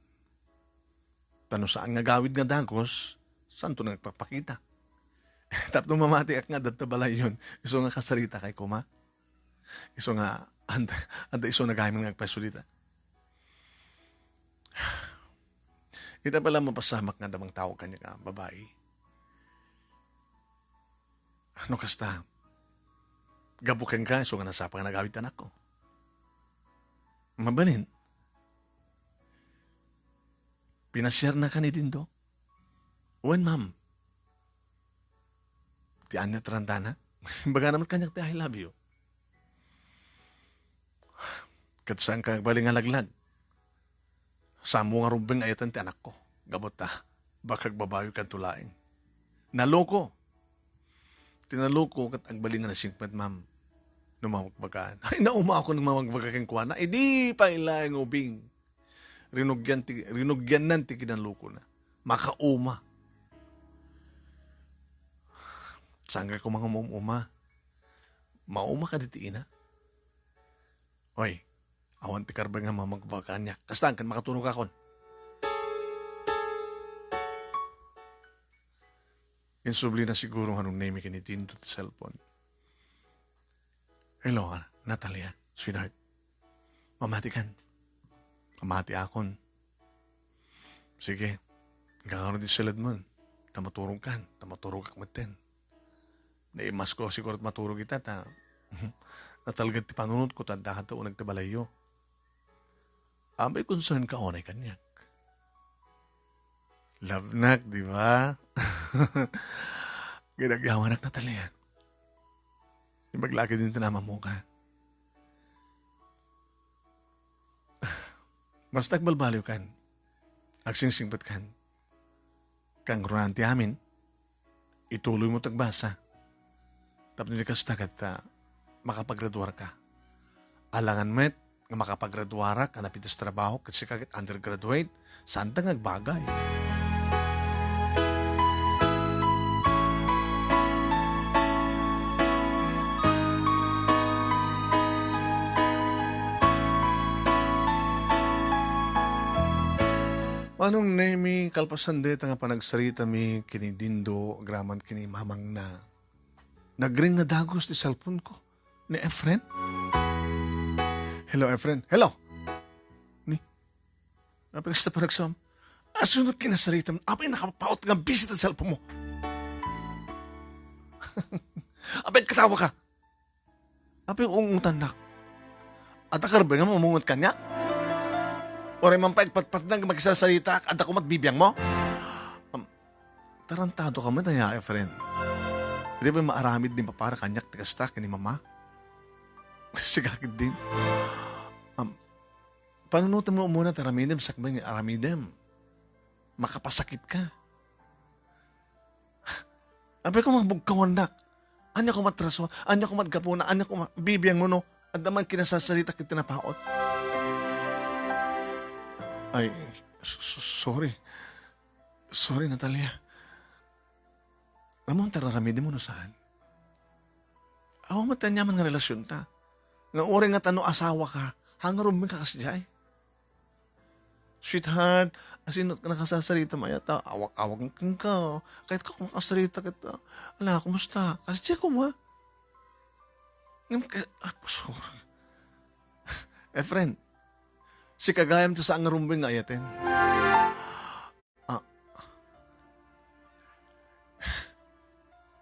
Ta no saan nga agawid nga dagus, saanto nagpakpakita? Tapno mamatiak nga adda ta balayon, isu nga kasarita kay kuma. Isu nga, anda, anda isu nagamin nga agpayso dita. Ita pala mapasamak nga damang tao kanya nga babae. No kasta, gapu kenka, isu nga nasapa nga nagawid ti anakko. Mabalin, Pinasiarnaka ni Dindo? Wen, ma'am. Ti ania ti randana? Imbagana met kaniak ti "I love you." Ket saanka agbalin nga laglag. Saanmo nga rumbeng nga ayaten ti anakko. Gapu ta, bakag babayokanto laeng. Naloko. Ti naloko ket agbalin nga nasingpet, ma'am, no mamagbagaan. Ay, naumaakon nga mamagbaga kenkuana. Idi pay laeng ubing. Rinugian ti, rinugiannan ti kinalokona. Makauma. Saanka koma nga maum-uma. Mauma kadi ti ina. Oy, awan ti karbeng nga mamagbaga kaniak. Kasta, ket makaturogakon. Insublina siguro nga nungnemi ken ni Dindo ti cellphone. "Hello, ah, Natalia, sweetheart. Mamatikan. Mamatiakon. Sige, inka ngarud iti siledmon. Ta maturogkan, ta maturogak metten. Naimasko siguro ti maturog ita, ta natalged ti panunotko, ta adda uneg ti balayyo." Apay, concernka unay kaniak. Lovenak, di ba? Ginagyawanak, Natalia. Ibaglakid din tinamam mo ka. Basta agbalbaliwkan. Agsingsingpetkan. Kangrunaan ti amin, ituloy mo ti agbasa. Tapno di kasta ket, ah, makapagraduarka. Alangan met nga makapagraduarak a napitas trabaho ket sika ket undergraduate, saanta nga agbagay. Manong Nemi, kalpasan dayta nga panagsaritami ken ni Dindo agraman ken ni mamangna, nagring nga dagus ti cellphone ko ni Efren. Hello, Efren. Hello! Ni? Apay, kasta panagsaom? Asino ti kinasaritam? Apay, nakapaot nga busy ti cellphone mo? Apay, katawa ka? Apay, ungutannak. Adda karbeng nga mamungot kaniak? Uray man pay agpatpatnag nga makisasarita, adda koma ti bibiangmo? Um, tarantado ka met aya, Efren. Di ba maaramid ni Papa kaniak ti kasta ken ni Mama? Sika ketdin. Um, panunotem nga umuna ti aramidem, sakbay nga aramidem. Makapasakit ka. Apay, koma bugkawannak. Ania koma ti rason? Ania koma ti gapuna? Ania koma bibiangmo no adda man kinasasarita ket ti napaot? Ay, s-, s-, sorry. Sorry, Natalia. Ammom ti ar-aramidem no saan? Awan met ti aniaman nga relasionta. Nga uray nga ta no asawaka, hangarummi ka kasdiay. Sweetheart, asino ti nakasasarita, mayat ta awag-awag kenka. Kayat ka makasarita ket, ah, ala, kumusta? Kasdiay koma. Ngem ka, ah, sorry. Efren, sika gayam ti saan nga rumbeng nga ayaten. Ah.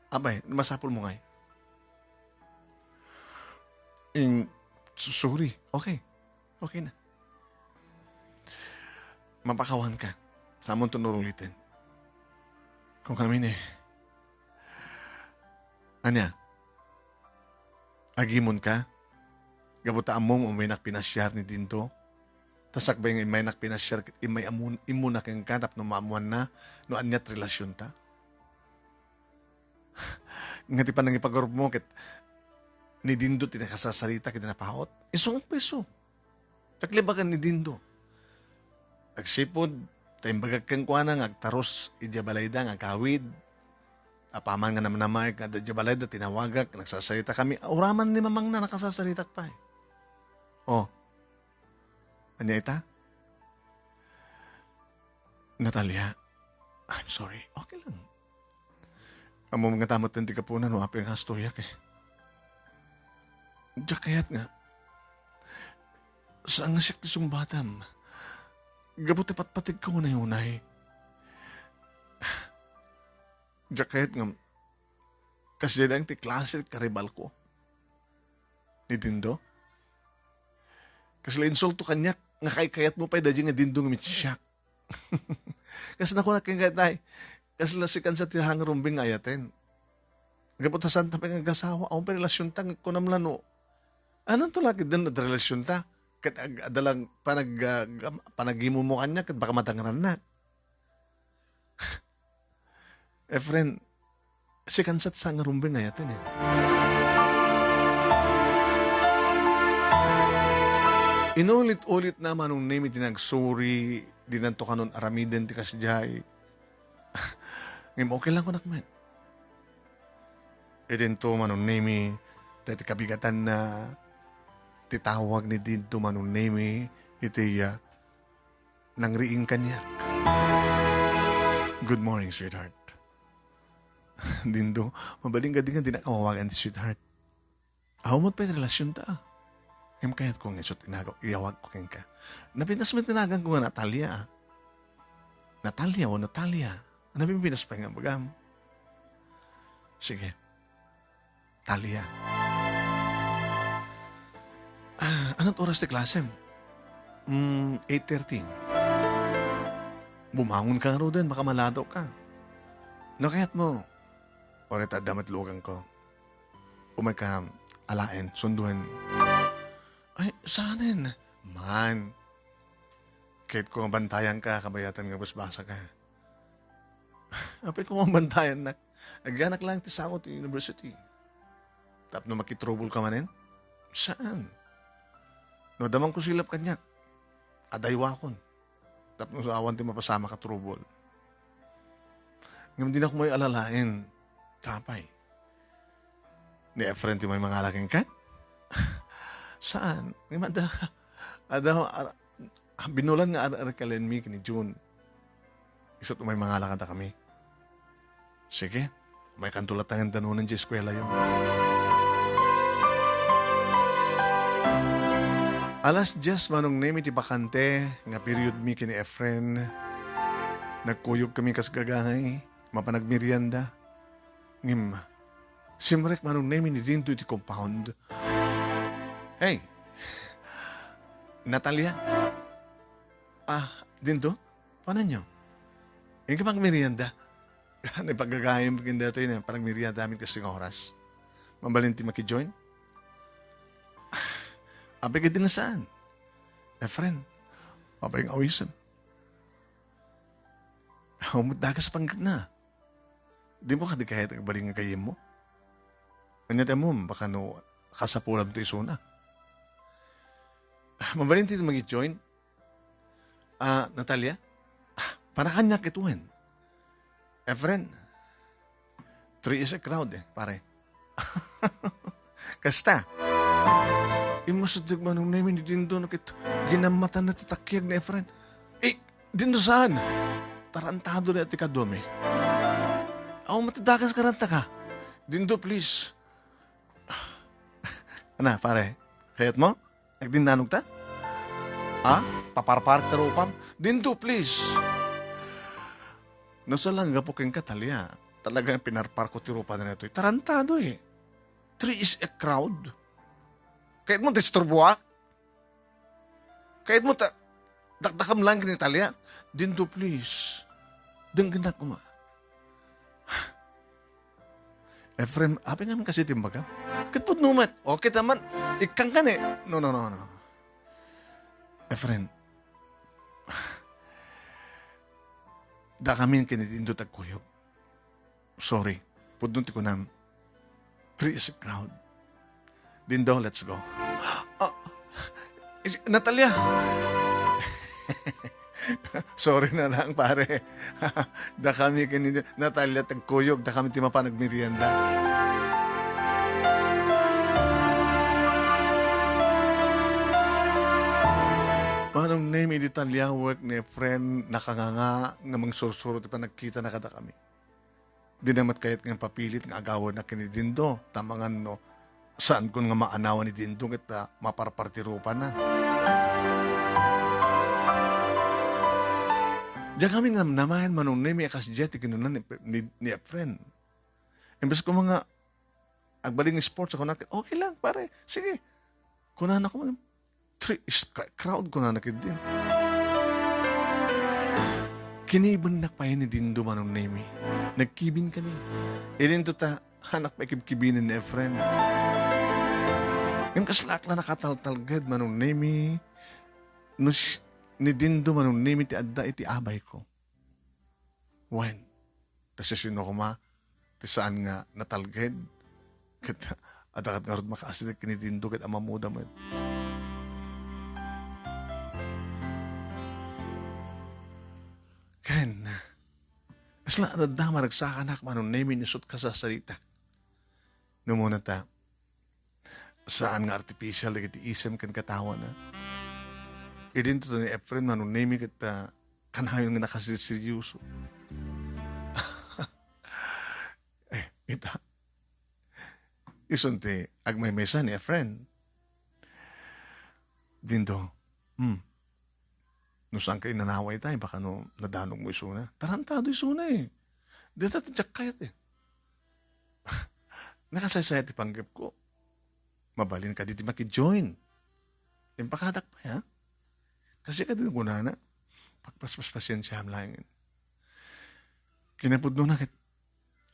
Apay, masapul mo ngay? In, s-, sorry. Okay. Okay na. Mapakawan ka. Samonto nuruliten. Kung kami ni, ania? Agimon ka? Gapu ta ammom, umay nak pinasiar ni Dindo. Ta sakbay nga immay nak pinasiar ket immay amun-, immuna kenka tapno maammuanna no ania ti relasionta. Nga ti panangipagarupmo ket ni Dindo ti nakasasarita ket napaot. Isu nga preso. Diak libagan ni Dindo. Agsipud, ta imbagak kenkuana nga agtarus idiay balayda nga agawid. Apaman nga namnamaek nga adda idiay balayda, tinawagak, nagsasarita kami. Uraman ni mamangna, nakasasaritak pay. Oh. Ania ita? Natalia, I'm sorry. Okay lang. Ammom nga ta met ti gapuna no apay nga astoriak, eh. Diak kayat nga saan nga siak ti sungbatam. Gapu ti patpategko unay-unay. Diak kayat nga kasdiay laeng ti klase ti karibalko ni Dindo. Kasla insulto kaniak nga kaykayatmo pay daydiay nga Dindo nga mitisiak. Kas nakunak kenka itay, kasla sikan sa ti hangarumbing nga ayaten. Gapu ta santa pay nga agasawa, awan pay relasyonta, kunam la no, ananto la ketdin adda relasyonta? Ket ag-, adda lang panag-, ah, gam-, panagimumukanna ket baka madangrannak. Efren, sikan sa ti hangarumbing nga ayaten, eh. Inulit-ulit na Manong Nemi ti nagsuri, dinanto kanon aramiden ti kasdiay. Ngem okay lang kunak met. Idinto Manong Nemi, ta iti kabigatanna, ti tawag ni Dindo Manong Nemi, iti, ah, nangriing kaniak. "Good morning, sweetheart." "Dindo, mabalin kadi nga dinak awawagan ti sweetheart. Awan met pay ti relasyonta, ah. Ngem kayatko nga isu ti inaga-, iyawagko kenka." Napintas met ti naganko nga Natalia, ah. Natalia o Natalia? Napintas pay nga bagam. Sige. Talia. Ah, anat oras ti klasem? Mm, eight thirty. Bumangon ka ngaruden, baka maladaw ka. No kayat mo, oray ta adda met lugan ko. Umay ka alaen, sunduen. Ay, saanen? Man. Kayat ko nga bantayan ka, kabayatan nga basbasa ka. Apay ko mabantayan na. Agyanak lang ti sango ti university. Tapno makitrouble ka manen? Saan? No, adda man ko silap kaniak. Adaywakon. Tapno awan ti mapasamak a trouble. Ngem dinak umay alalaen. Tapay. Ni Efren ti umay mangala kenka? Saan? Ngem adda, adda, ar-, binulan nga ar-, arkalenmi ken ni June. Isu't umay mangala kadakami. Sige, umay kanto latta ngan danunen ti eskuelayo. Alas dies Manong Nemi ti bakante nga periodmi ken ni Efren. Nagkuyog kami kas gagangay, mapan agmerienda. Ngem, simrek Manong Nemi ni Dindo iti compound. Hey! Natalia? Ah, Dindo? Pananyo? Inka pagmerienda? Nagpagagayam ken daytoy nga panagmerienda amin kasdi nga oras. Mabalin ti makijoin? Apay kadi nga saan? Efren, apay nga awisan? Umot dagas panggepna. Dimo kadi kayat agbalin nga gayyemmo? Ania ti ammom, baka no kasapulam to isuna. Mabalin ti magi-join? Ah, Natalia? Ah, panakanyak ket wen? Efren, three is a crowd, eh, pare. Kasta. Immasideg Manong Nemi ni Dindo no ket ginammatanna ti takiag ni Efren. Eh, Dindo saan? Tarantado na ti kaduami. Aw, matidakas karanta ka. Dindo, please. Ana, pare. Kayat mo? Agdinnanogta? Ha? Paparparek ti rupam? Dindo, please. No, sa lang gapu kenka, Talia. Talaga nga pinarparko ti rupa na nitoy. Tarantado eh. Three is a crowd. Kayat mo disturboak? Kayat mo ta, dakdakam lang ken ni Talia? Dindo, please. Denggenak koma. Efren, apay ngamin kasi ti imbagam? Ket pudno met. O, ket aman, ikkangkan eh. No, no, no, no. Efren, dakami ken ni Dindo ti agkuyog. Sorry. Pudno ti kunam. Three is a crowd. Dindo, let's go. Ah, Natalia! Sorry na lang, pare. Dakami ken ni Natalia ti agkuyog, dakami ti mapan agmerienda. Manong Nemi, idi taliawek ni Efren, nakanganga nga mangsursuro ti panagkitana kadakami. Dina met kayat nga papilit nga agawarna ken ni Dindo, ta mangan no saankon nga maanawan ni Dindo ket, ah, maparpar ti rupana. Diak amin namnamaen Manong Nemi a kasdiay ti kinuna ni, ni, ni Efren. Imbes ko nga agbalin nga sports, ako na, "Okay lang, pare. Sige." Kunana ko, "Three is ka-, crowd," kunana ketdin. Kinibennak pay ni Dindo, Manong Nemi. Nagkibin kami. Idinto ta, anak pay kibkibinen ni Efren. Ngem kasla ak la nakataltalged, Manong Nemi, no si-, ni Dindo, Manong Nemi, ti adda iti abayko. Wen, ta sisino koma ti saan nga natalged? Ket adda ket ngarud makaasideg ken ni Dindo ket ammoda met. Ken, kasla adda maragsakanak, Manong Nemi, no isut' kasasarita. No umuna ta, saan nga artificial dagiti isem ken katawana. Idinto ni Efren, Manong Nemi, ket, ah, kanayon nga nakasirseryoso. Eh, ita. Isun ti agmaymaysa ni Efren. Dindo, hmm. No saanka inanawa itay, baka no nadanogmo isuna. Tarantado isuna eh. Dita ti diak kayat eh. Nakasaysayat ti panggepko. Mabalin kadi ti maki-join. Impakadak pay, ha? Kasi kadi kunana, pagpaspas pasiensiam laeng. Kinapudnona ket,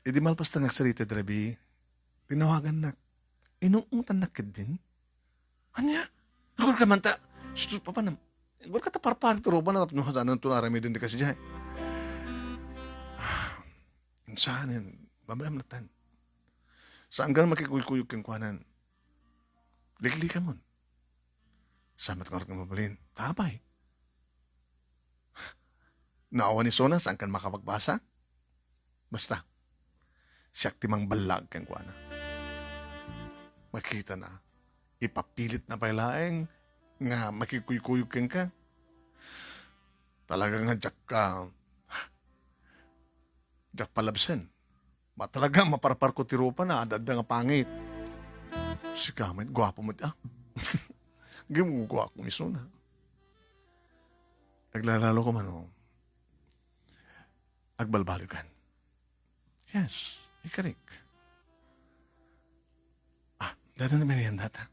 idi malpas ta nga agsarita dita, tinawagannak. Inung-utannak ketdin. Ania? Agurka man ta, sus, papanam. Agurka ta parpar ti rupana tapno hasanan to aramiden ti kasdiay. Saan, babaem latta. Saanka makikuykuyog kenkuana. Liklikamon. Saan met ngarud nga mabalin? Apay. Naawan isuna, saanka makapagbasa? Basta, siak ti mangballag kenkuana. Makitana, ipapilitna pay laeng nga makikuykuyog kenka. Talaga nga diak ka, diak palabsen. Ma-, talaga, maparparko ti rupana, adda-adda nga pangit. Sika met, guapo met, ah. Gimugua ko misuna. Aglalalo ko man, oh. Agbalbaliwkan. Yes, ikarik. Ah, dada na merienda ta.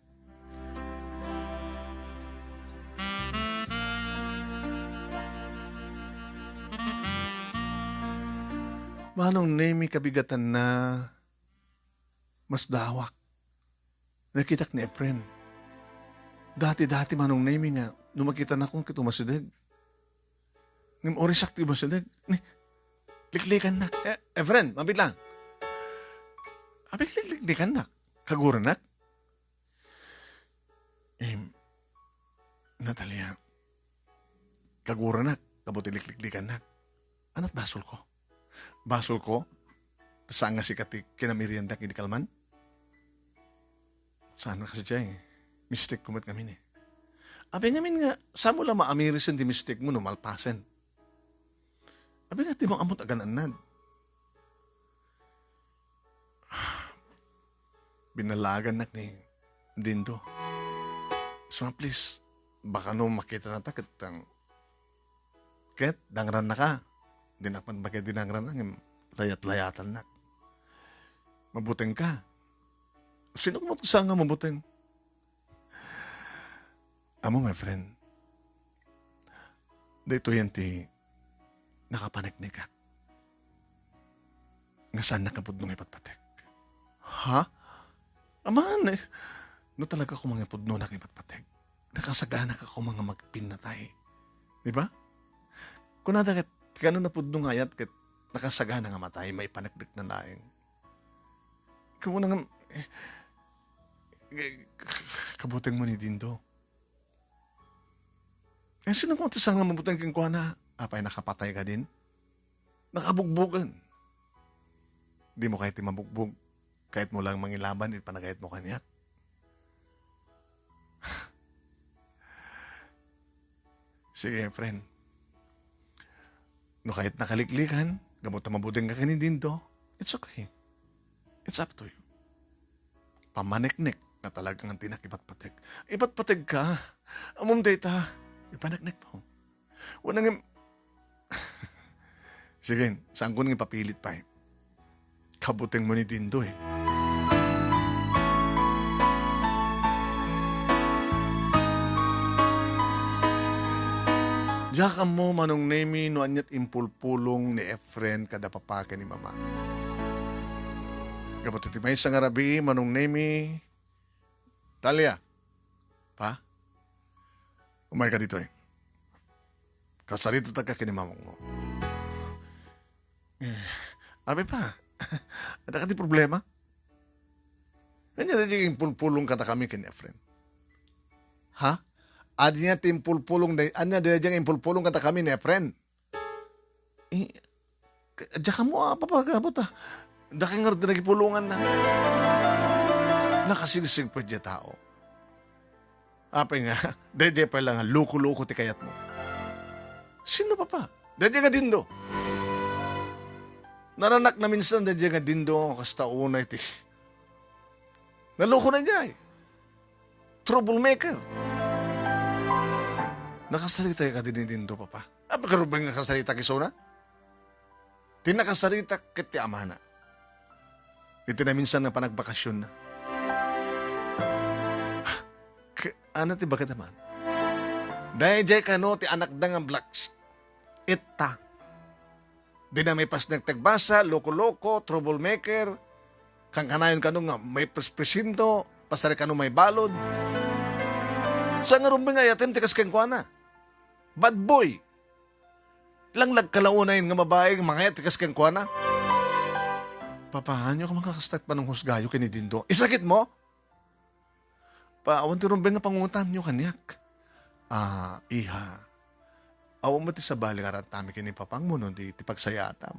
Manong Nemi, kabigatanna, masdawak. Nakitak ni Efren. Dati-dati, Manong Nemi, nga no makitanakon ket umasideg. Ngem uray siak ti umasideg. Ni, liklikannak. Eh, Efren, mabiit lang. Abi, liklikannak. Kaguranak. Em, Natalia, kaguranak, gapu ti likliklikannak. Ania't basolko? Basolko? Ta saan nga sika ti kinameriendak idi kalman? Saan nga kasi, Jay? Mistake ko met ngamin eh. Abi ngamin nga, saan mo la maamirisen ti mistake mo no malpasen? Abi nga, di mo ammot agan-annad. Binallagannak ni Dindo. So, please, baka no makita na ta ket, um, ket dangrannaka. Dinak man bagay dinangran, ngem layat-layatannak. Mabuteng ka. Sino koma ti saan nga mabuteng? Amo, my friend, daytoyen ti nakapaneknekak nga saan nakapudno nga ipatpatek. Ha? Aman, eh, no talaga koma nga pudno nga ipatpatek, nakasagana ka koma nga magpinnatay. Di ba? Kunada ket, ti kano napudno nga ayat ket nakasagana nga matay, maipaneknek na laeng. Kung unang, eh, eh, kabuteng mo ni Dindo. Eh, sino koma ti saan nga mabuteng kenkuana? Apay, nakapatay kadin? Nakabugbogen. Di mo kayat ti mabugbog. Kayat mo lang mangilaban iti panagayat mo kaniak. Sige, friend. No kayat nakaliklikan, gapu ta mabuteng ka ken ni Dindo, it's okay. It's up to you. Pamaneknek nga talaga nga dinak ipatpatek. Ipatpatek ka. Ammom dayta. Ipaneknek mo. Wala nga. Sige, saan ko nang ipapilit pay? Kabuteng mo ni Dindo eh. Diak ammo, Manong Nemi, no ania ti impulpulong ni Efren kada papa ken ni mama. Gapu iti maysa nga rabii, Manong Nemi, Talia, pa, umayka ditoy. Kasaritataka ken ni mamangmo. Eh, abi pa, adda kadi problema? Ania daydiay impulpulong kadakami ken ni Efren? Ha? Ania ti impulpulong day-, ania daydiay impulpulong kadakami ni Efren? Eh, ka-, diak ammo a papagabut, ah. Dakay ngarud ti nagipulonganna. Nakasigsigpet diay tao. Apay nga, daydiay pay la nga loko-loko ti kayatmo. Sino, papa? Daydiay nga Dindo. Naranak na minsan daydiay nga Dindo, kasta unay ti naloko na diay. Troublemaker. Nakasarita kadi ni Dindo, papa? Apay ka rumbeng nga kasarita isuna? Ti nakasarita ket ti amana. Iti naminsan nga panagbakasionna. K-, ano ti baket, man? Daydiay kano ti anakda nga black sheep. Itta. Dina maipasnek ti agbasa, loko-loko, troublemaker, kankanayon kano nga maiprespresinto, pasari kano maibalud. Saan nga rumbeng nga ayatem ti kas kenkuana? Bad boy. Langlag ka la unay nga babai nga mangayat ti kas kenkuana. Papa, ania ka makakastat pananghusgayo ken ni Dindo? Isakitmo? Pa, awan ti rumbeng nga pangutanyo kaniak. Ah, iha. Awan met ti sabali nga aratami ken ni papangmo no di ti pagsayaatam.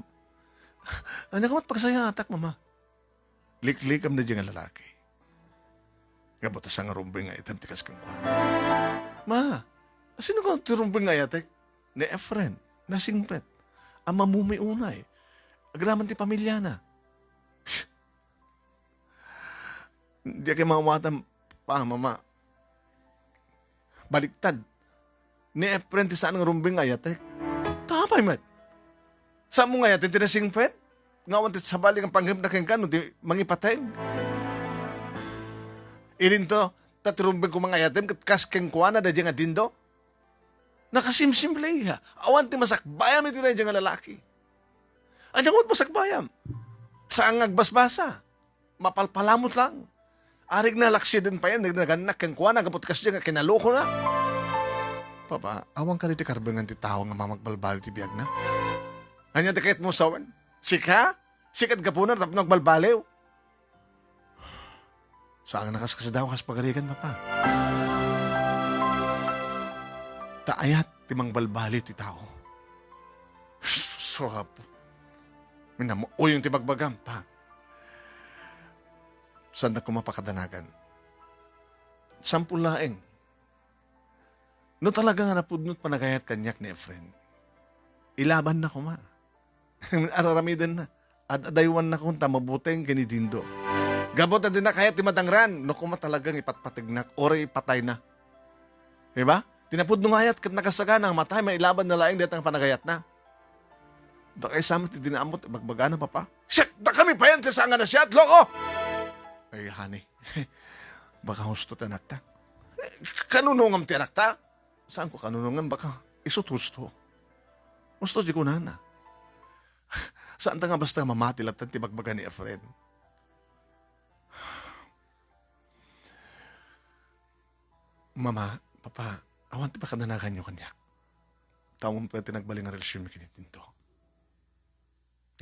Ania ka met pagsayaatak, mama? Liklikam daydiay nga lalaki. Gapu ta saan nga rumbeng nga ayatem ti kas kenkuana. Ma, sino nga ti rumbeng nga ayatek? Ni Efren, nasingpet. A mamumi unay. Agraman ti pamiliana. Diak maawatan, pa, mama. Baliktad. Ni Efren ti saan nga rumbeng nga ayatek. Apay met? Saanmo nga ayaten ti nasingpet? Nga awan ti sabali nga panggepna kenka no di mangipateg? Idinto, ta ti rumbeng koma nga ayatem ket kas kenkuana daydiay nga Dindo? Nakasimsimple, iha. Awan ti masakbayam iti daydiay nga lalaki. Ania nga masakbayam? Saan nga agbasbasa? Mapalpalamut lang. Arig nalaksiden pay, arig nagannak kenkuana, gapu ti kasdiay nga kinalokona. Papa, awan kadi ti karbengan ti tao nga mamagbalbaliw ti biagna? Ania ti kayatmo sawen? Sika? Sika ti gapuna tapno agbalbaliw? Saan nga nakaskasdaaw kas pagarigan, Papa? Ta ayat ti mangbalbaliw ti tao. Sus, Apo. Minamuuyon ti bagbagam, Pa. Saannak koma pakadanagan. Sampol laeng. No talaga nga napudno ti panagayat kaniak ni Efren, ilabanna koma. Araramidenna. Ad-adaywanna koma ta mabuteng ken ni Dindo. Gapu ta dina kayat ti madangran, no koma talaga nga ipatpategnak, uray ipatayna. Diba? Ti napudno nga ayat ket nakasagana nga matay, mailabanna laeng dayta nga panagayatna. Dakay sa met ti dina ammo ti ibagbagana, Papa. Siak, dakami payen ti saan nga nasiat, loko! Ay, honey. Baka husto ti anakta. Kanunongam ti anakta? Saanko kanunongan, baka isu't husto. Husto ti kunana. Saanta nga basta mamati latta ti ibagbaga ni Efren. Mama, Papa, awan ti pakadanaganyo kaniak. Ta awan pay ti nagbalin nga relasionmi ken ni Dindo.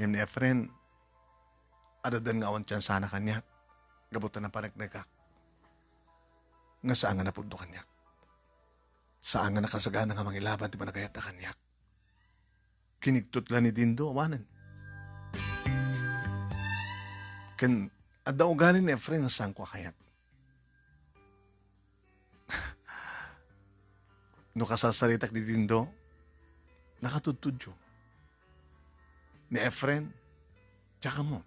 Ngem ni Efren, adda nga awan tiansana kaniak, gapu ta napaneknekak. Nga saan nga napudno kaniak. Saan nga nakasagana nga mangilaban ti panagayatna kaniak. Kinigtot la ni Dindo, awanen. Ken adda ugali ni Efren nga saanko a kayat. No kasarsaritak ni Dindo, nakatudtudyo. Ni Efren, diak ammo.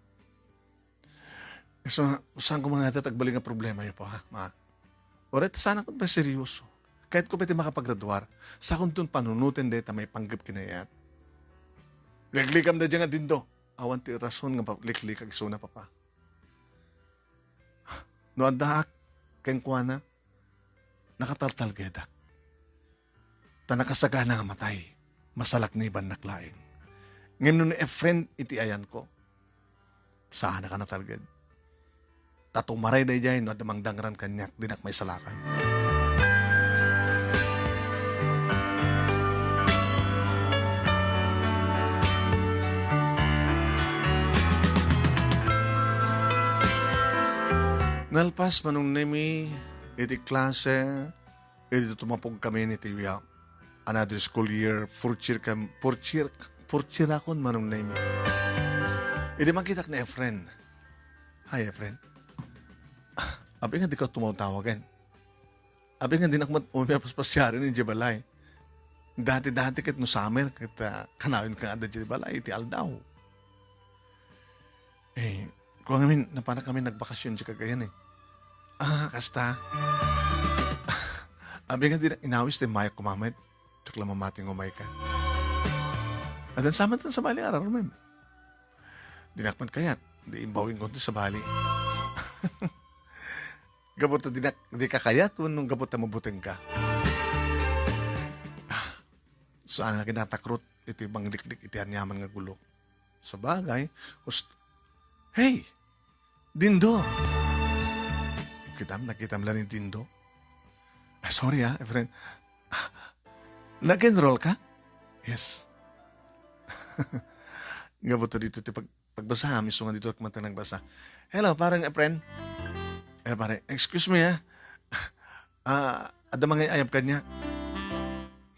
So, saanko nga ita ti agbalin nga problemayo, Pa, ha? Ma. Uray ta saanak pay seryoso. Kayatko pay ti makapagraduar. Saanko ton panunoten dayta maipanggep ken ni ayat. Liklikam daydiay nga Dindo. Awan ti rason nga pa-, liklikak isuna, Papa. No addaak kenkuana, nakataltalgedak. ta nakasagana a matay, masalaknibannak laeng. Ngem no ni Efren iti ayanko, saanaka natalged. Ta tumaray daydiay no adda mangdangran kaniak, dinak maisalakan. Nalpas, Manong Nemi, iti klase, idi tumapog kami ni Tiya. Another school year, fourth year kam-, fourth year, fourth year akon, Manong Nemi. Idi makitak ni Efren. Hi, Efren. Abi nga dika tumawtawagen. Abi nga dinak met umipaspasyari idiay balay. Dati-dati ket no summer ket, ah, kanayon ka nga adda idiay balay iti aldaw. Eh, kua ngamin, napanak kami nagbakasyon idiay Cagayan eh. Ah, kasta. Abi nga dinak inawis ti mayok koma met. Diak la mamati nga umayka. Addan sa met ti sabali nga aramidem. Dinak met kayat, di imbawin ko ti sabali. Gapu ta dinak, dika kayat, wenno gapu ta mabutengka. Ah, saan nga kinatakrot iti mangliklik iti aniaman nga gulo. Sabagay, ust-, hey! Dindo! Kitam, nakitam la ni Dindo. Ah, sorry ah, Efren. Ah, nag-enroll ka? Yes. Gapu ta dito ti pag-, pagbasa, isu nga dito ak man nagbasa. Hello, parang Efren. Eh, pare, excuse me ah. Ah, adda mangay-ayab kaniak.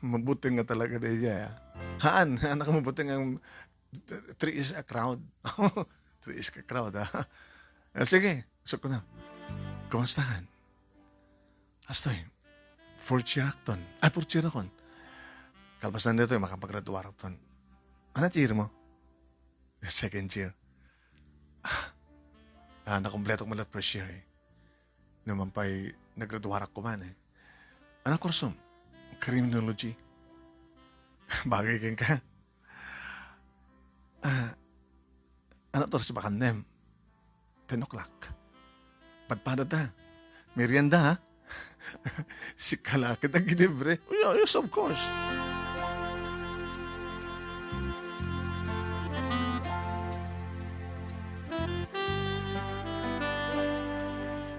Mabuteng nga talaga daydiay ah. Haan, anak, mabuteng ang Three is a crowd. Three is a crowd, ha? Ah, sige, isok ko na. Kumustahan? Astoy, fourth year akton. Ay, fourth year akon. Kalpasan dito, makapagraduar akton. Ano year mo? Second year. Ah, nakumpleto ko man la't first year, eh. Naman pa'y nagraduarak kuman, eh. Ano kursom? Criminology. Bagay kenka. Ah, ano oras ti bakannem? Ten o'clock. Padpada ta. Merienda, ha? Sika la ket agginibre. Oh, yeah, yes, of course.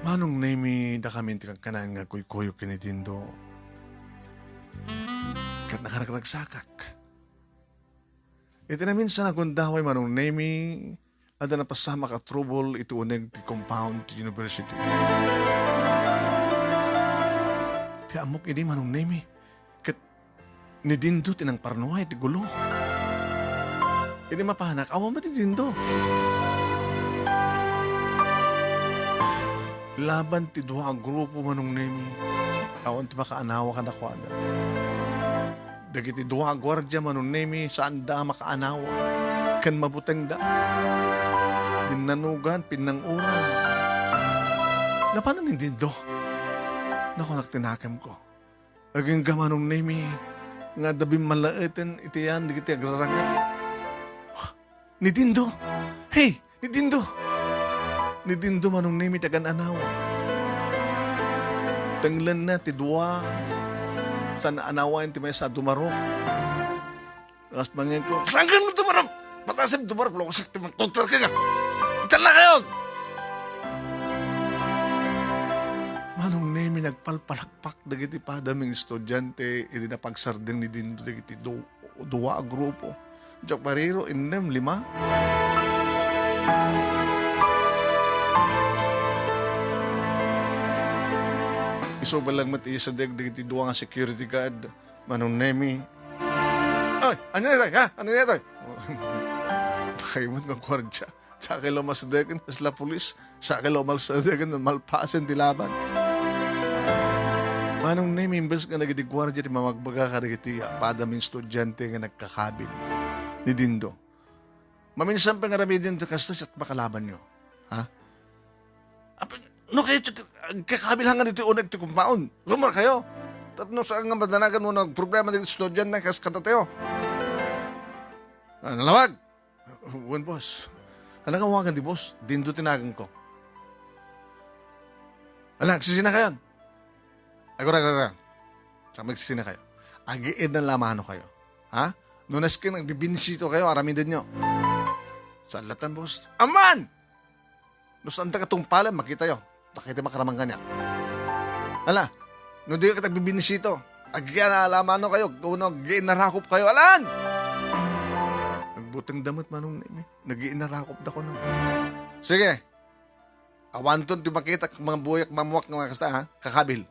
Manong Nemi, dakami ti kankanayan nga kuykuyok ken ni Dindo. Ket nakaragragsakak. Iti naminsan a gundaway, Manong Nemi, adda napasamak a trouble iti uneg ti compound ti university. Ti ammok idi, Manong Nemi, ket ni Dindo ti nangparnua iti gulo. Idi mapanak, awan met ni Dindo. Laban ti dua a grupo, Manong Nemi, awan ti makaanawa kadakuada. Dagiti dua a guardia, Manong Nemi, saanda a makaanawa ken mabutengda. Dinnanugan, pinnanguran. Napanan ni Dindo. Nakunak ti nakemko. Agingga, Manong Nemi, nga adda bimmalaeten iti yan dagiti agraranget. Ni Dindo! Hey! Ni Dindo! Ni Dindo, Manong Nemi, ti agan-anawa. Tenglenna ti dua, saan a anawaen ti maysa a dumarok. Kas mangin ko, "Saan ka dumarok? Patasim dumarok, lokasik ti magtutor ka nga. Itan na kayo!" Manong Nemi, nagpalpalak pak dagiti padaming estudiante idi napagsardeng ni Dindo dagiti du-, dua a grupo. Diak mariro, innem, lima. Isu lang met isadeg dagiti dua nga security guard, Manong Nemi. Ay, ano yan, ha? Ano yan, toy? Takay mo nga gwardiya. Sakay la umasadegen, kasla pulis. Sakay la umasadegen, malpasen ti laban. Manong Nemi, imbes nga nagidi guardia ti mamagbaga kadagiti padaming estudiante nga nagkakabil ni Dindo. Maminsan pa nga aramiden ti kasto, siya makalaban nyo. Ha? Apay, no kayo ti, agkakabil hangan iti uneg ti compound. Rumor kayo. Tapno saan nga madanagan mo nagproblema ti estudiante kas kadatayo? Ah, nalawag! Wen, boss. Ano nga awagan di boss? Dindo ti nagan ko. Ala, agsisina kayo. Agora, agora, agora. Sa magsisina kayo. Agiidna la mano kayo. Ha? No nasken agbibinsito kayo, aramidenyo. Sa latan, boss. Aman! No saan ta katungpalen, makitayo. Dakay ti makaraman kaniak. Ala, no di ka agbibinsito, agiidna la mano kayo, uno agiidna rakop kayo. Alan! Nagbuteng damet manong ni, nagiidna rakop da ko na. Sige. Awanton ti makita, mga buyak, mamuak, nga kasta, ha? Kakabil.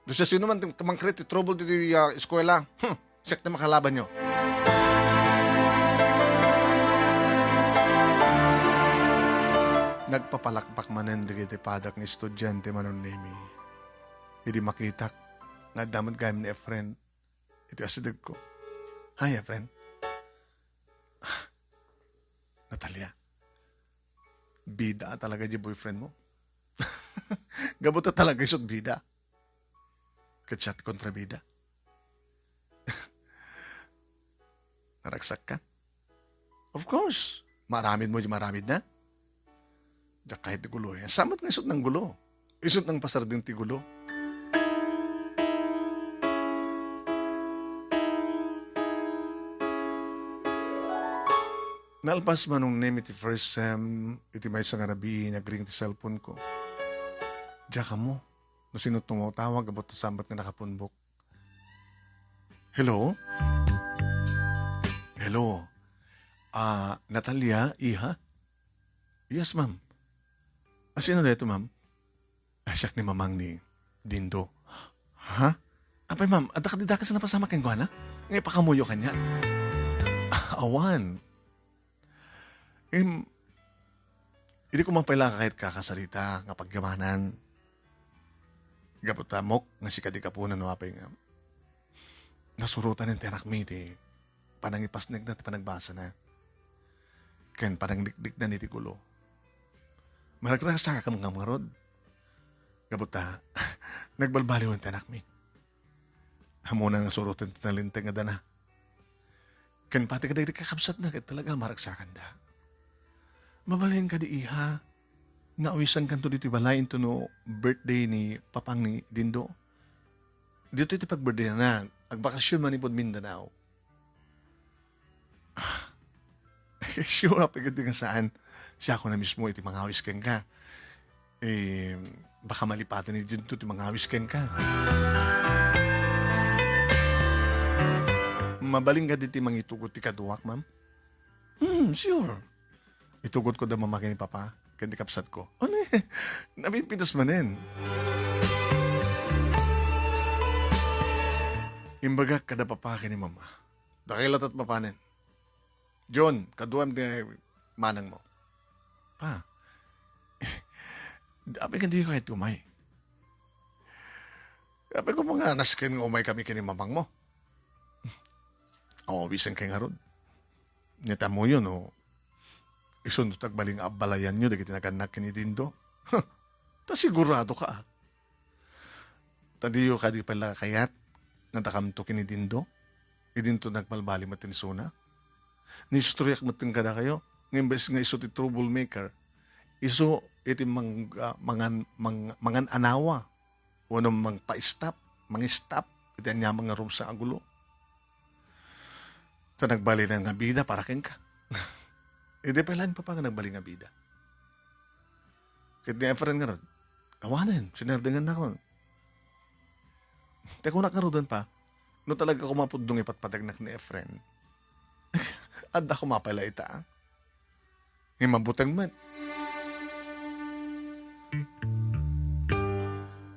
Do siasinoman ti mangkreate ti trouble ditoy, ah, eskuela, hmm, siak ti makalabanyo. Nagpapalakpak manen dagiti padak nga estudiante, Manong Nemi. Idi makitak nga adda met gayam ni Efren iti asidegko. Hi, Efren. Natalia, bida talaga di boyfriend mo. Gapu ta talaga isut bida. Ket siak ti kontrabida. Naragsak ka? Of course. Maaramid mo di maaramid na. Diak kayat ti gulo. Saan met nga isut nanggulo? Isut nangpasardeng ti gulo. Nalpas Manong Nemi ti first sem, iti maysa nga rabii, nagring ti cellphone ko. Diak ammo no sino tumawtawag, gapu ta saan met nga nakapunbok. Hello? Hello? Ah, Natalia, iha? Yes, ma'am. Ah, sino dayto, ma'am? Ah, siak ni mamang ni Dindo. Ha? Apay, ma'am, adda kadi dakes a napasamak kenkuana? Nga ipakamuyo kaniak? Ah, awan. Em, idi ko man pay la kayat kakasarita nga pagyamanan. Gapu ta ammok nga sika ti gapuna no apay nga nasurotanen ti anakmi ti panangipasnekna ti panagbasana ken panangliklikna iti gulo. Maragragsakak ngarud. Gapu ta, nagbalbaliwen ti anakmi. Ammona nga suroten ti nalinteg nga dana. Ken pati kadagiti kakabsatna ket talaga maragsakanda. Mabalin kadi, iha, nga awisankanto ditoy balay intono birthday ni papang ni Dindo? Ditoy ti pagbirthdayna, agbakasyon manipud Mindanao. Ah, sure, apay ket nga saan. Siakon a mismo iti mangawis kenka. Eh, baka malipatan ni Dindo ti mangawis kenka. Mabalin kadi ti mangitugot ti kaduak, ma'am? Hmm, sure. Itugot ko da mama ken ni papa, ken ti kabsat ko. Ano eh? Napinpintas manen. Imbagak kada papa ken ni mama. Dakay latat mapanen. John, kaduam ti manang mo. Pa, apay ken di kayo umay? Apay ko nga nasken nga umay kami ken ni mamang mo. Aw, awisen kay ngarud. Nitamoyo no isunto ti agbalin nga abbalayanyo dagiti nagannak ken ni Dindo. Ta sigurado ka, ah. Ta diyo kadi pay la kayat nga dakamto ken ni Dindo? Idinto nagbalbali met ti isuna. Niistoryak met kadakayo nga imbes nga isu ti troublemaker, isu iti mang-, ah, mangan-, mang-, mangan-anawa wenno mangpa-stop, mangistop iti aniaman nga rumsa a gulo. Ta nagbalin nga bida para kenka. Idi pay laeng papa nga nagbalin nga bida. Ket ni Efren ngarud, awanen, sinerdengannakon. Ti kunak ngaruden pa, no talaga koma pudno nga ipatpategnak ni Efren, adda koma pay la ita, ah. Nga mabuteng met.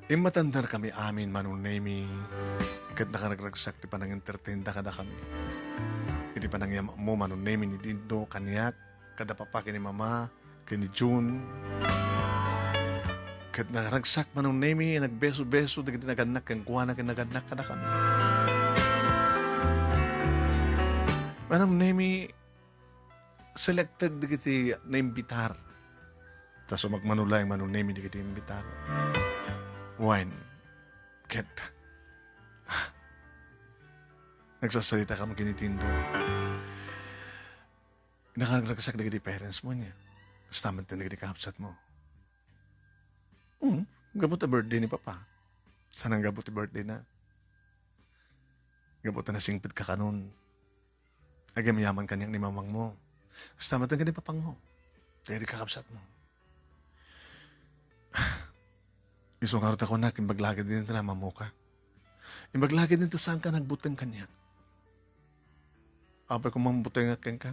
Immatandar kami amin, Manong Nemi, ket nakaragragsak ti panangentertainda kadakami. Iti panangyammo, Manong Nemi, ni Dindo kaniak, kada papa ken ni mama, ken ni June. Ket nakaragsak Manong Nemi, nagbeso-beso dagiti nagannak kenkuana ken nagannak kadakami. Manong Nemi, selected dagiti naimbitar. Ta sumagmano laeng Manong Nemi dagiti imbitar. Wen, ket, nagsasarita kam ken ni Dindo. Nakaragsak dagiti parents mo niya. Kasta met dagiti kakabsat mo. Hmm, gapu ta birthday ni Papa. Saan nga gapu ti birthday na? Gapu ta nasingpet ka kanon. Agyamyaman kaniak ni mamangmo. Kasta met ken ni papangmo. Kaya di kakabsatmo. Isu ngarud a kunak, imbag lagid din ti namammoka. Imbag lagid din ti saanka nagbuteng kaniak. Apay koma butengak kenka?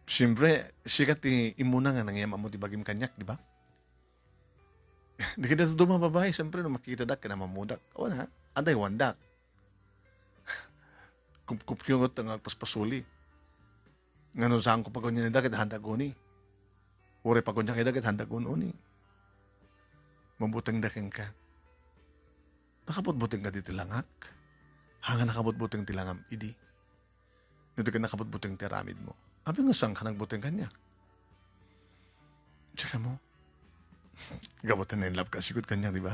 Siyempre, sika ti immuna nga nangyam-ammo ti bagim kaniak, di ba? Di kada dumaduma a babai, siyempre, no makitadak, kinamammodak. Awan, ha? Adaywandak. Kupkupyo nga agpaspasuli. Ngano saanko pagunian ida ket handak uni? Uray paguniak ida ket handak uni. Mabutengda kenka. Nakabutbuteng kadi ti langak? Haan nga nakabutbuteng ti langam idi. No di ket nakabutbuteng ti aramidmo. Apay nga saanka nagbuteng kaniak? Tsaka mo, gapu ta na-in love ka sigud kaniak, di ba?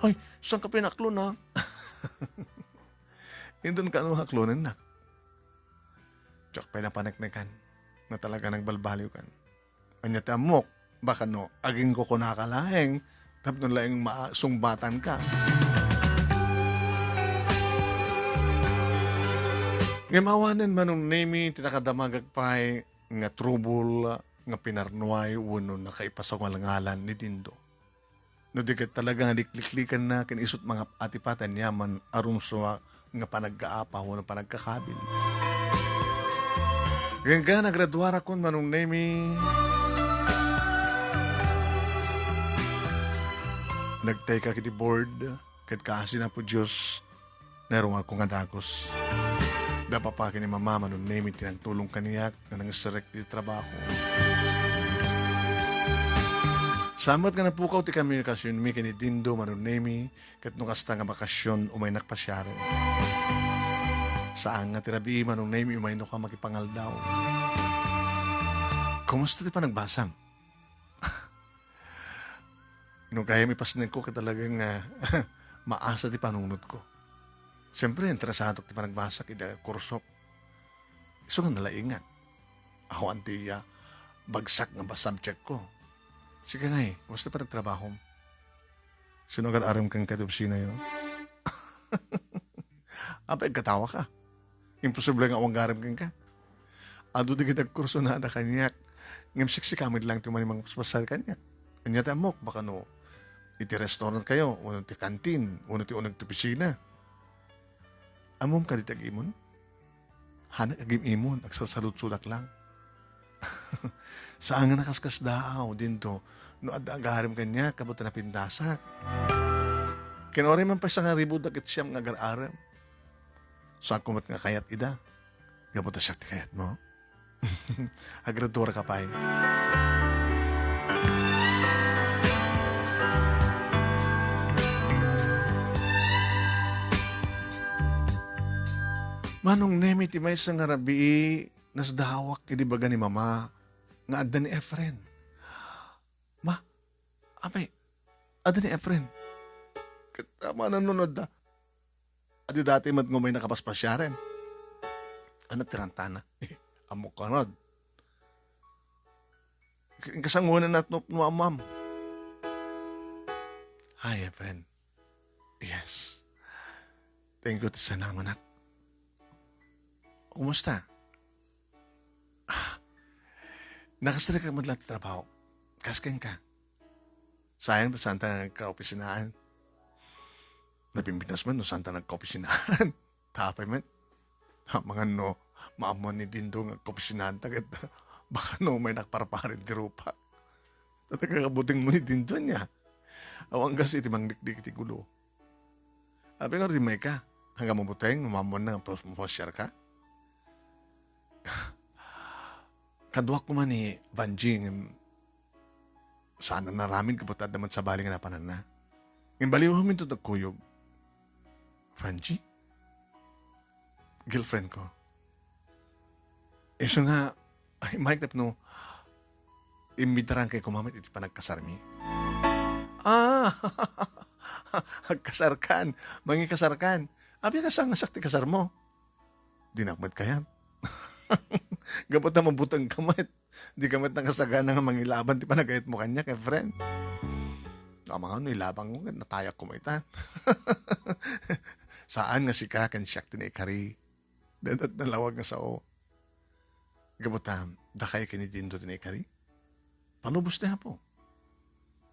Ay, saanka pinaklon, ha? Inton kano aklonennak. Diak pay napaneknekan nga talaga nagbalbaliwkan. Ania ti ammok, baka no, agingkukunaka laeng tapno laeng masungbatanka. Ngem awanen, Manong Nemi, ti nakadamagak pay nga trouble nga pinarnuay wenno nakaipasungalngalan ni Dindo. No di ket talaga nga likliklikanna ken isut' mangap-ati pay ti aniaman a rumsua nga panaggaapa wenno panagkakabil. Ken ka, nagraduarakon, Manong Nemi. Nagtayka iti board, ket kaasi ni Apo Dios, nairunganko nga dagus. Da papa ken ni mama, Manong Nemi, ti nagtulong kaniak nga nangiserrek iti trabaho. Saan met nga napukaw ti komunikasionmi ken ni Dindo, Manong Nemi, ket no kasta nga bakasion, umaynak pasiaren. Saan nga ti rabii, Manong Nemi, umaynoka makipangaldaw. Kumusta ti panagbasam? No gayam ipasnekko ket talagang, ah, maasa ti panunotko. Siyempre, interesadok ti panagbasak ida kursok. Isu nga nalaingak. Awan ti, ah, bagsak nga ba-, subject ko. Sika ngay, kumusta panagtrabahom? Sino agar-arem kenka iti opisinayo? Apay, agkatawa ka. Imposible nga awan agarem kenka. Adu dagiti agkursunada kaniak. Ngem siksika met lang ti umay mangpaspasiar kaniak. Ania ti ammok, baka no iti restaurant kayo, wenno ti kantin, wenno ti uneg ti opisina. Ammom kadi ti agimon? Hanak agim-imon, agsalsaludsodak lang. Saan nga nakaskasdaaw, Dindo, no adda agarem kaniak, gapu ta napindasak. Ken uray man pay sangaribudda ket siam nga agar-arem. Saanko met nga kayat ida, gapu ta siak ti kayatmo. Agraduarka pay. Manong Nemi, ti maysa nga rabii, nasdaawak idi baga ni Mama nga adda ni Efren. Ma, apay, adda ni Efren? Ket amangan no adda. Adi dati met nga umay nakapaspasiaren. Ano ti rantana? Ammok kano. Kasangonan at no, no amam. Hi, Efren. Yes. Thank you ti sanamanak. Kumusta? Ah, nakastrek ka met laeng ti trabaho. Kas kenka. Sayang ta saanta nga agkaopisinaan. Napimpinas man no saanta nga agkaopisinaan. Tapay met. Amangan no, maammuan ni Dindo nga agkaopisinaanta ket baka no umay nagparparin ti rupa. Talaga kabuteng mo ni Dindo niya. Awan kas iti mangdikdik iti gulo. Apay nga rimay ka? Hanggang mabuteng, maammuan na nga pros-, mapasiar ka? Kaduak koma ni Vanji, ngem saan a naaramid gapu ta adda met sabali nga napananna. Ngem baliw amin ti agkuyog. Vanji? Girlfriend ko. Isu nga, ay, Mike, tapno, imbitaran kay kumamat iti panagkasarmi. Ah! Agkasarkan. Mangikasarkan. Apay, kasangsak ti kasar mo? Dinak met kayat. Gapu ta mabuteng ka met. Di ka met nakasagana nga mangilaban ti panagayat mo kaniak, eh, friend. Amangan no ilabang ko, natayak ko mo ita. Saan nga sika ken siak ti naikari. Dayta nalawag nga sao. Gapu ta, dakay ken ni Dindo ti naikari. Palubos ti Apo.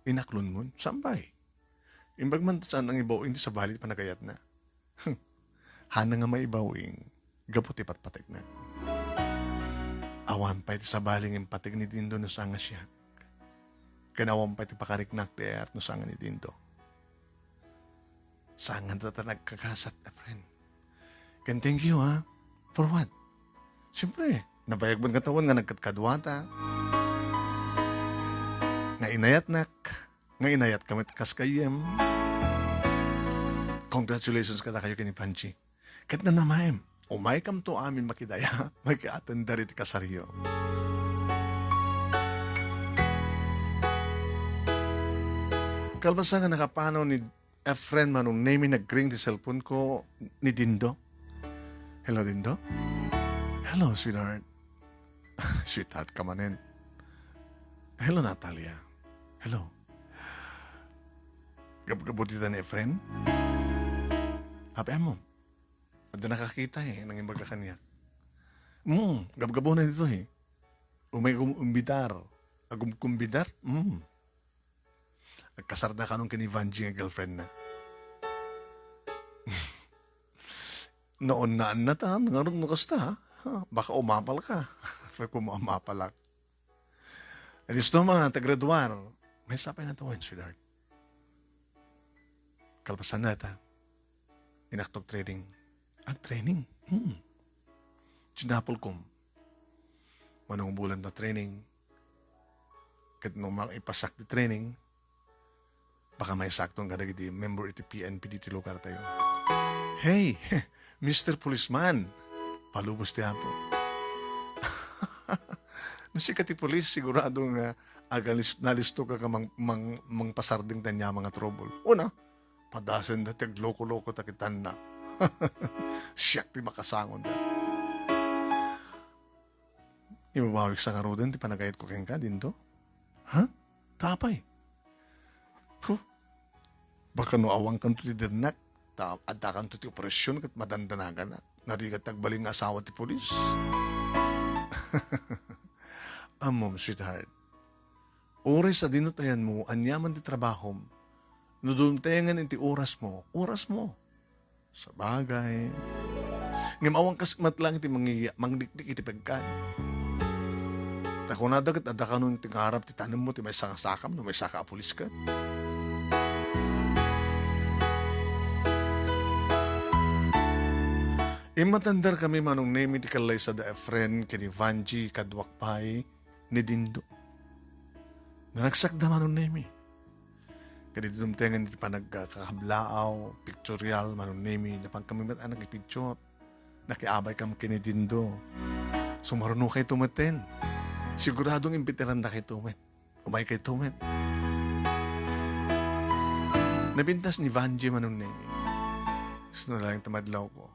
Inaklonmon, saan pay. Imbag man ta saan nangibaw-ing ti sabali ti panagayatna. Hana nga maibaw-ing gapu ti patpategna. Awan pay ti sabali nga impateg ni Dindo no saan nga siak. Ken awan pay ti pakariknak ti ayat no saan nga ni Dindo. Saan nga ta nagkakasat, a friend. Ken thank you, ha? For what? Siyempre, nabayag man nga tawen nga nagkadkaduata. Nga inayatnak. Nga inayat kami kas kayem. Congratulations kadakayo ken ni Panji. Ket nanamaem, umaykamto amin makidaya, makiatender iti kasaryo. Kalpasan nga nakapanaw ni Efren, Manong Nemi, nagring ti cellphone ko ni Dindo. Hello, Dindo? Hello, sweetheart. Sweetheart ka manen. Hello, Natalia. Hello. Gabgabo dita ni Efren? Apian mo. Adda nakakita eh, nang imbaga kaniak. Hmm, gabgabo na dito eh. Umay gum-, umbitar. Agum-, kumbidar? Hmm. Agkasar na kanon ken ni Vanji nga girlfriend na. Naon na, na ta, ngarud no kasta, ha? Ha, baka umapal ka. Sabi ko, "Umapalak." Listo, mga tagraduar. May sapay nga tawen, sweetheart. Kalpasan na ta. Inakto training. Ag training? Hmm. Sinapol ko. Manungbulan na training. Ket no maipasak ti training, baka maisakton kadagiti member iti P N P diti lugar tayo. Hey, Mister Policeman, palubos ti Apo. No sika ti pulis, sigurado nga agalis-, nalisto ka ka mang-, mang-, mangpasardeng ti ania nga trouble. Una, padasen da ti agloko-loko ta kitanna. Siak ti makasangon da. Ibabawik sa ngaruden ti panagayat ko kenka, Dindo? Ha? Ta apay? Huh? Baka no awankanto ti denak, ta addakanto ti operasyon ket madandanaganak. Narigat ti agbalin nga asawa ti pulis. Ammom, sweetheart. Uray sadino ti ayanmo, aniaman ti trabahom. No dumtengen iti oras mo, oras mo. Sabagay. Ngem awan kas met lang iti mangi-, mangdikdik iti pegkan. Ta kunada ket adda kanon ti ngarab ti tanemmo ti maysa nga sakam no maysaka a pulis ket. Immatender kami, Manong Nemi, ti kallaysa da Efren ken ni Vanji kaduak pay ni Dindo. Naragsakda, Manong Nemi. Ket idi dumtengen iti panagkakablaaw, pictorial, Manong Nemi, napan kami met a nakipicture. Nakiabay kam ken ni Dindo. Sumaruno kayto metten. Siguradong imbitiran da kayto met. Umay kayto met. Napintas ni Vanji, Manong Nemi. Sino lang ti madlaw ko.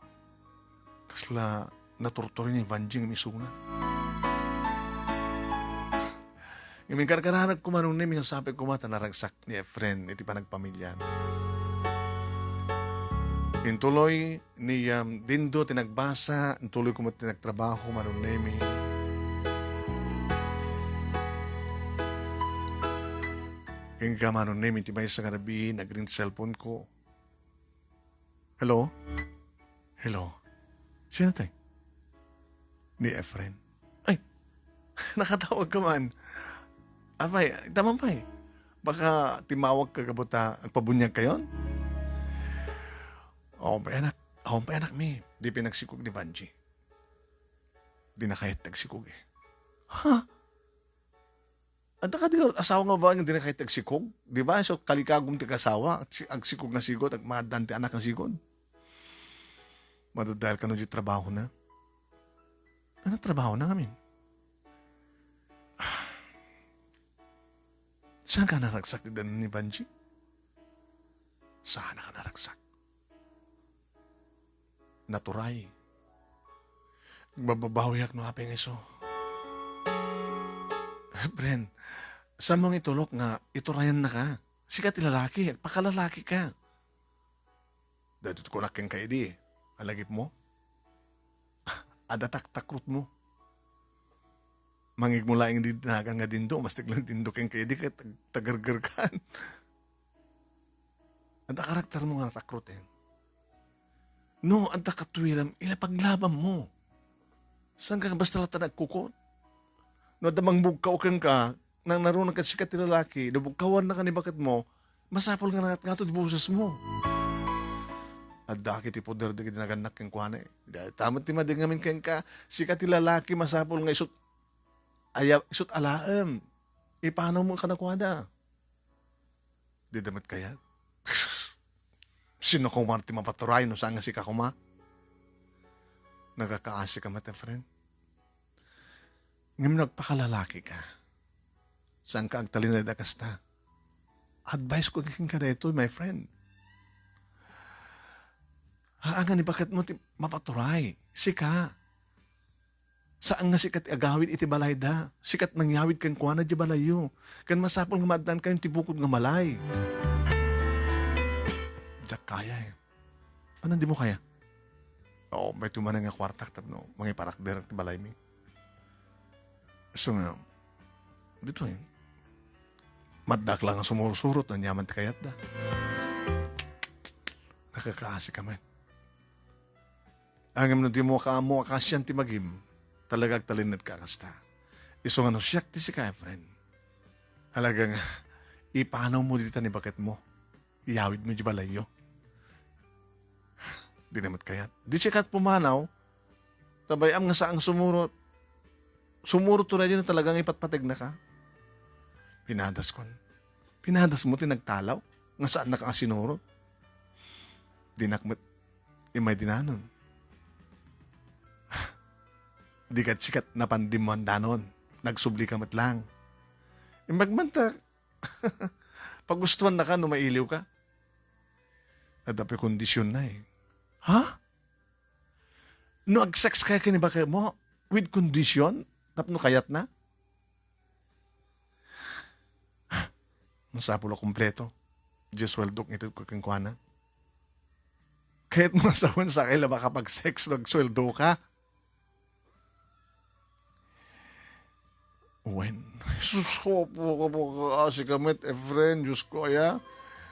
Kasla naturturi ni Vanjing misuna. Ngem inkarkararag ko, Manong Nemi, nga sapay koma ta naragsak ni Efren iti panagpamiliana. Intuloy ni, um, Dindo ti nagbasa, intuloy ko met ti nagtrabaho, Manong Nemi. Kenka, Manong Nemi, ti maysa nga rabii, nagring ti cellphone ko. Hello? Hello? Sino tay? Ni Efren. Ay! Nakatawag ka man. Apay, ita man pay. Baka timawag ka gapu ta agpabunyag kayon? Awan pay anak. Awan pay anak mi. Di pinagsikog ni Banji. Di na kayat agsikog eh. Ha? Adda kadi asawa nga babae nga di na kayat agsikog? Di ba? So, kalikagum ti asawa, agsi-, agsikog nga sigud, agmaaddan ti anak nga sigud. Madadael kano di trabaho na. Ano trabaho na ngamin? Saan ka naragsak ni Dan-, ni Banji? Saan ka naragsak? Naturay. Agbababawiak no apay nga isu. Bren, saan mo nga itulok nga iturayan na ka? Sika ti lalaki, agpakalalaki ka. Daytoy ti kunak kenka idi, a lagipmo. Adda taktakrotmo. Mangngegmo laeng idi nagan nga Dindo, mastig lang Dindo kenka idi ket tag-, tagergerkan. Adda karaktermo nga natakrot, eh. No, adda katwirem, ila paglabammo. Saan ka basta latta nagkukot? No, adda mangbugkaw kenka, nang narunang ket sika ti lalaki, no bugkawannaka ni baketmo, masapul nga nangatngato ti bosesmo. Adda ket ti poder dagiti nagannak kenkuana, eh. Dayta met ti madi ngamin kenka, sika ti lalaki, masapul nga isut' aya-, isut' alaem. Ipanawmo kadakuada. Dida met kayat. Sino koma ti mapaturay no saan nga sika koma? Nagakaasi ka met, friend. Ngem no agpakalalaki ka, saan ka agtalinaed a kasta? Advice ko kenka daytoy, my friend. Haan nga ni baketmo ti mapaturay. Sika. Saan nga sika ti agawid iti balayda. Sika ti nangyawid kenkuana diay balayyo. Ken masapul nga maaddaankayon ti bukod nga malay. Diak kaya, eh. Anam dimo kaya? Oo, may tumanan nga kuartak tapno mangiparakder ti balaymi. So nga, ditoy, eh. Maddak lang nga sumursurot, aniaman ti kayatda. Nakakaasi ka met. Ngem no dimo kaammo a kaasian ti magim, talaga agtalinaedka a kasta. Isu nga no siak ti sika, friend, talaga nga ipanawmo dita ni baketmo. Iyawidmo diay balayyo. Dina met kayat. Di sika pumanaw, ta bay-am nga saan nga sumurot. Sumurot to daydiay no talaga nga ipatpategnaka. Pinadaskon. Pinadasmo ti nagtalaw nga saannaka a sinurot. Dinak met immay dinanon. Di ket sika ti napan dimmaandanon. Nagsublika met lang. Imbag man ta, pagustuannaka no mailiwka. Adda pay kondisionna, eh. Ha? No agsex kaya ken ni baketmo, with condition, tapno kayatna? Masapul a kompleto diay sueldok nga itedko kenkuana. Kayatmo a sawen, sakay la makapag-sex no agsueldoka? Wen. Sus, apo, apo, kaasi ka met, Efren. Diyos ko, aya.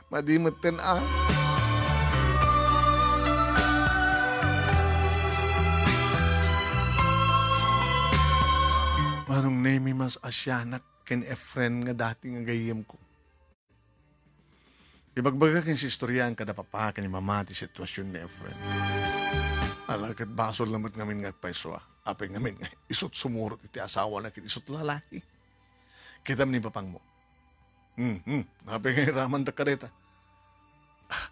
Madi metten, a. Manong Nemi, mas asianak ken Efren nga dati nga gayyemko. Ibagbaga ken siistoriaan kada papa ken ni mama ti situasion ni Efren. Ala ket basol lamet ngamin nga agpaysua. Apay ngamin nga isut' sumurot iti asawana ken isut' lalaki. Kitam ni papangmo. Hmm, hmm. Apay nga iramandak kadayta? Ah,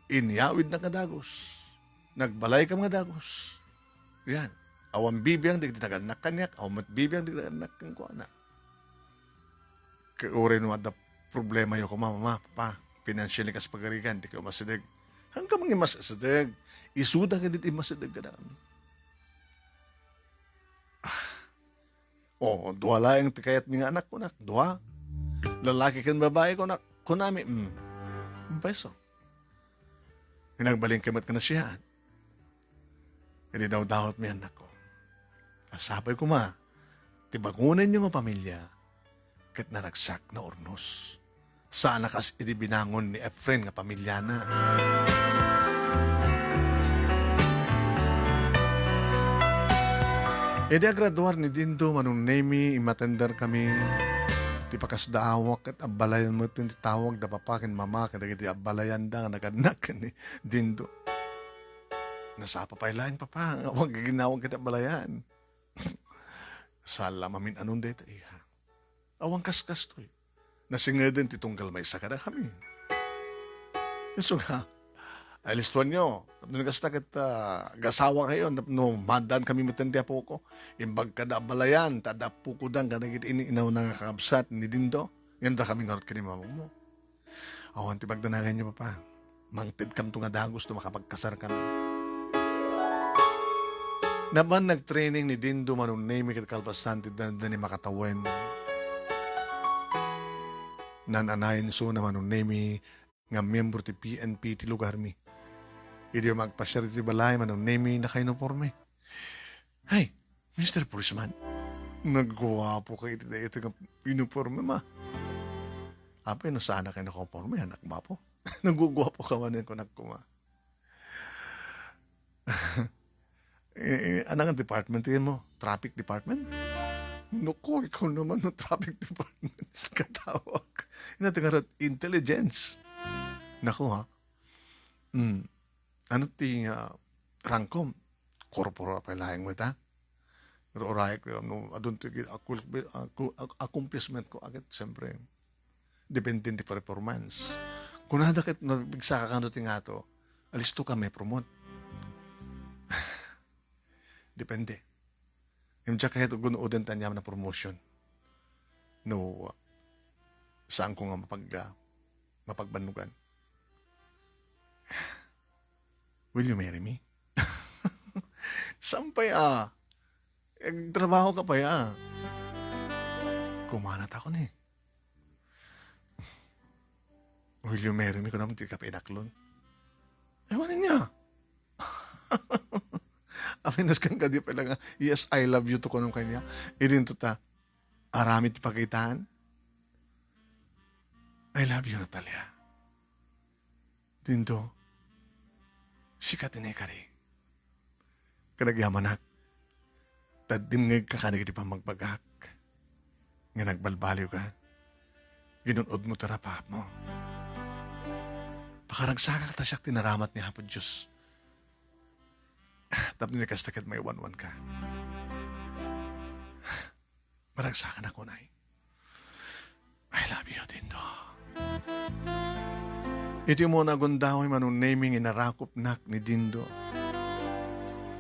inyawidnak nga dagus. Nagbalayka nga dagus. Yan. Awan bibiang dagiti nagannak kaniak, awan met bibiang dagiti nagannak kenkuana. Ket uray no adda problemayo koma, mama, papa, pinansial ni kas pagarigan, dikayo masideg. Haanka mangimasideg. Isuda ket di masideg kadakami. Ah. O, dua laeng ti kayatmi nga anak, kunak. Dua. Lalaki ken babai, kunak. Kunami, mm. Beso. Inagbalin ka met nga nasiyaat. Idi dawdawatmi, annakko, a sapay koma ti bangonenyo nga pamilia ket naragsak, naurnos. Saan a kas idi binangon ni Efren nga pamiliana. Idi agraduar ni Dindo, Manong Nemi, immatenderkami. Ti pakasdaawak ket abbalayan met ti tawag da papa ken mama kadagiti abbalayanda nga nagannak ken ni Dindo. Nasapa pay laeng, papa, nga awan gaginawan ket abbalayan. Saan la mamin-anon dayta, iha. Awan kas kastoy. Nasingeden ti tunggal maysa kadakami. Isu nga, alistuanyo. Tapno ni kasta ket, ah, agasawakayo, tapno maaddankami metten ti apoko. Imbag kada abbalayan, ta adda appokodan kadagiti in-inawna nga kakabsat ni Dindo. Ngem dakami ngarud ken ni mamangmo. Awan ti pagdanaganyo, papa. Mangtedkamto nga dagus no makapagkasarkami. Napan nagtraining ni Dindo, Manong Nemi, ket kalpasan ti danda ni makatawen. Nan-anayen isuna, Manong Nemi, nga miyembro ti P N P ti lugarmi. Idi magpasiar iti balay, Manong Nemi nakauniporme. "Hay, Mister Policeman, nagguapoka iti daytoy nga uniporme, ma." "Apay, no saanak a nakauniporme, anak, bapo?" "Nagguguapoka manen," kunak koma. "Eh, eh, ania nga department ti mo? Traffic department?" "Naku, ikaw naman no traffic department." Katawak. Ina ti ngarud, intelligence. Naku, ha? Hmm. Ania ti, ah, rangkom? Corporal pay laeng met, ha? Pero urayek, no, adun ti gi-, akul-, aku-, ak-, accomplishment ko, agit, siyempre, depende ti performance. Kunada ket no, nagsaka kano ti ngato, alisto ka, ma-promote. Depende. Imdiak kayat gun-oden ti aniaman a promotion. No, saanko nga mapag-, mapagbannogan. "Will you marry me?" Saan pay a? Agtrabaho ka pay a. Kumanat ako ni. "Will you marry me?" Kunam, di ka pinaklon. Ewan niya. Apenas kan kadi pala nga, "Yes, I love you," to kunam kanya. Idin to ta, aramid ti pakitaan. "I love you, Natalia." "Dindo, sika ti naikari. Kanagyamanak, ta dimngegka kadagiti pammagbagak nga nagbalbaliwka. Ginun-odmo ti rapaapmo. Pakaragsakak ta siak ti naramat ni Apo Dios. Tapno ni kasta ket maiwanwanka." Maragsakan ako, nay. "I love you, Dindo." Iti umuna a gundaway, Manong Nemi, nga inarakopnak ni Dindo.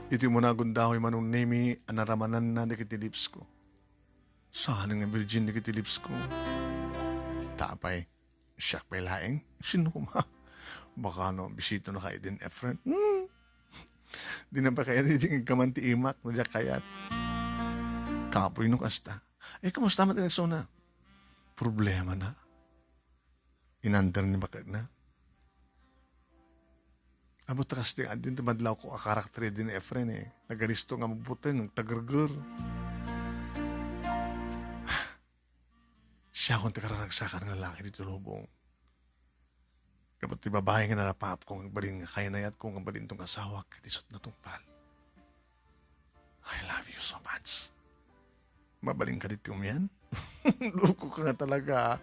Iti umuna a gundaway, Manong Nemi, a naramananna dagiti lips ko. Saan nga virgin dagiti lips ko? Apay, siak pay laeng? Sino koma? Baka no, bisito na kayo din, Efren. Hmm. Di na ba kaya di kaman ti imak, no, diak kayat? Kapoy no kasta. Eh, kumusta man ti nagsuna? Problema na. Inandar ni bakit na. Abot ta kasti, adin ti madlaw ko a karakter din Efren eh. Nagalisto nga mabuteng, nagtagerger. Siya akong ti kararagsakan nga lalaki dito lubong. Gapu ti babae nga narapaap ko, nga agbalin nga kayanayat ko, nga agbalin tong asawak, ti isut natungpal. I love you so much. Mabalin ka dito umian? Loko ka nga talaga.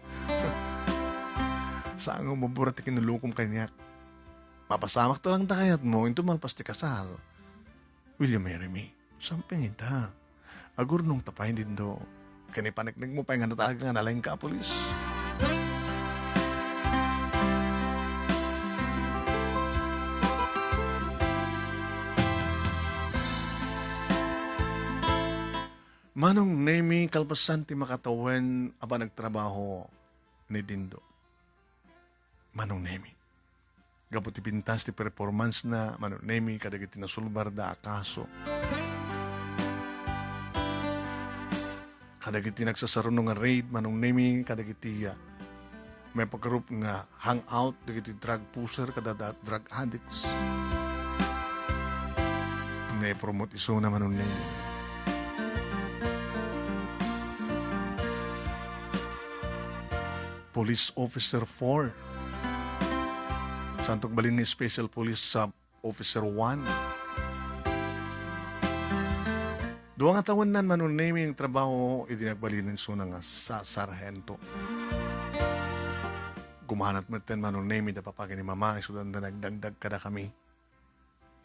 Saan nga umubura ti kinulukom kaniak? Mapasamak to lang ta kayat mo, into malpas ti kasal. Will you marry me? Something ita. Agurnong ta pay, Dindo. Ken ipaneknek mo pay nga nataag nga nalaing ka a pulis. Manong Nemi, kalpasan ti makatawen a panagtrabaho ni Dindo. Manong Nemi. Gapu ti pintas ti performance na, Manong Nemi, kadagiti nasulbarda a kaso. Kadagiti nagsasaruno nga raid, Manong Nemi, kadagiti, ah, may pagkarup nga hangout, dagiti drug pusher, kada da-, drug addicts. Naipromote isuna, Manong Nemi. Police Officer four. Santok balin ni Special Police Sub Officer one. Dua nga tawennan, Manong Nemi, nga trabaho idi nagbalin isuna nga sa-, sarhento. Kumanat metten, Manong Nemi, da papa ken ni mama, isuda nagdagdag kadakami.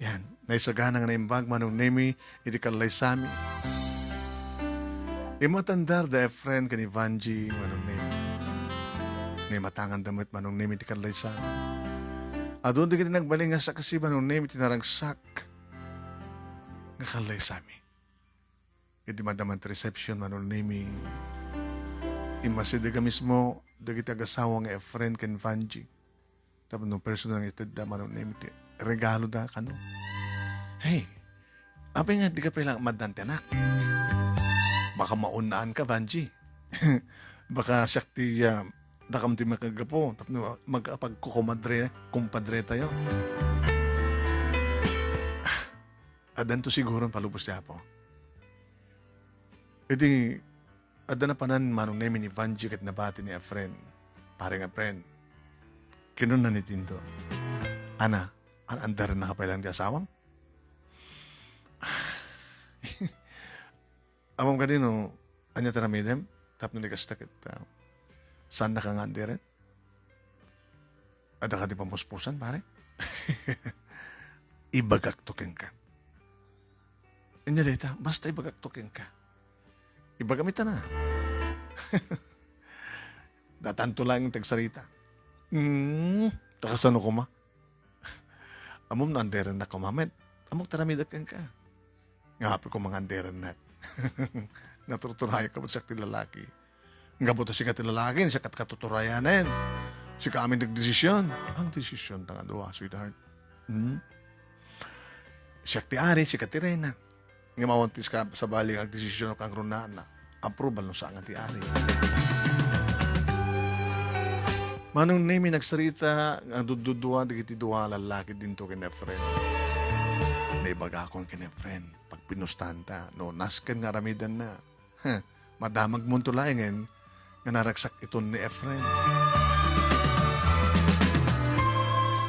Yan, naisagana nga naimbag, Manong Nemi, iti kallaysami. Immatandar da Efren ken ni Vanji, Manong Nemi. Naimatanganda met, Manong Nemi, iti kallaysami. Adu dagiti nagbalin nga saksi, Manong Nemi, iti naragsak nga kallaysami. Iti madama ti reception, Manong Nemi, immasideg a mismo dagiti agasawa nga Efren ken Vanji. Tapno personal nga itedda, Manong Nemi, ti regalo da kano. Hey, apay nga di ka pala maddan ti anak? Baka maunnaan ka, Vanji. Baka siak ti, ah, dakam ti makagapo, tapno magpagkukumadre, kumpadre tayo. Addanto siguron palubos ti Apo. Idi adda napanan Manong Nemi ni Vangie ket nabati ni Efren, "Pare nga Efren, kinuna ni Dindo, 'Ana, an-, anderennak pay laeng ti asawam?'" Ammom kadi no ania ti aramidem? Tapno di kasta ket, ah, saannaka nga anderen? Adda kadi pamuspusan, pare? Ibagakto kenka. Ania dayta, basta ibagakto kenka. Ibagam ita na. Datanto laeng ti agsarita. Hmm, ta kasano koma? Ammom no anderennak koma met. Ammok ti aramidek kenka. Nga apay koma nga anderennak. Naturturayak koma siak ti lalaki. Nga buto sika ti lalaki, siak ket katuturayanen. Sika amin nagdesisyon. Ang desisyon ta nga dua, sweetheart. Hmm? Siak ti ari, sika ti reyna. Ngem awan ti sabali nga agdesisyon no kangrunaan. Approval no saan nga ti ari. Manong Nemi nagsarita nga duddudua dagiti dua a lallaki dinto ken Efren. Naibagakon ken Efren, pagpinustanta, no nasken nga aramidenna. Heh, madamagmonto laengen nga naragsak iton ni Efren.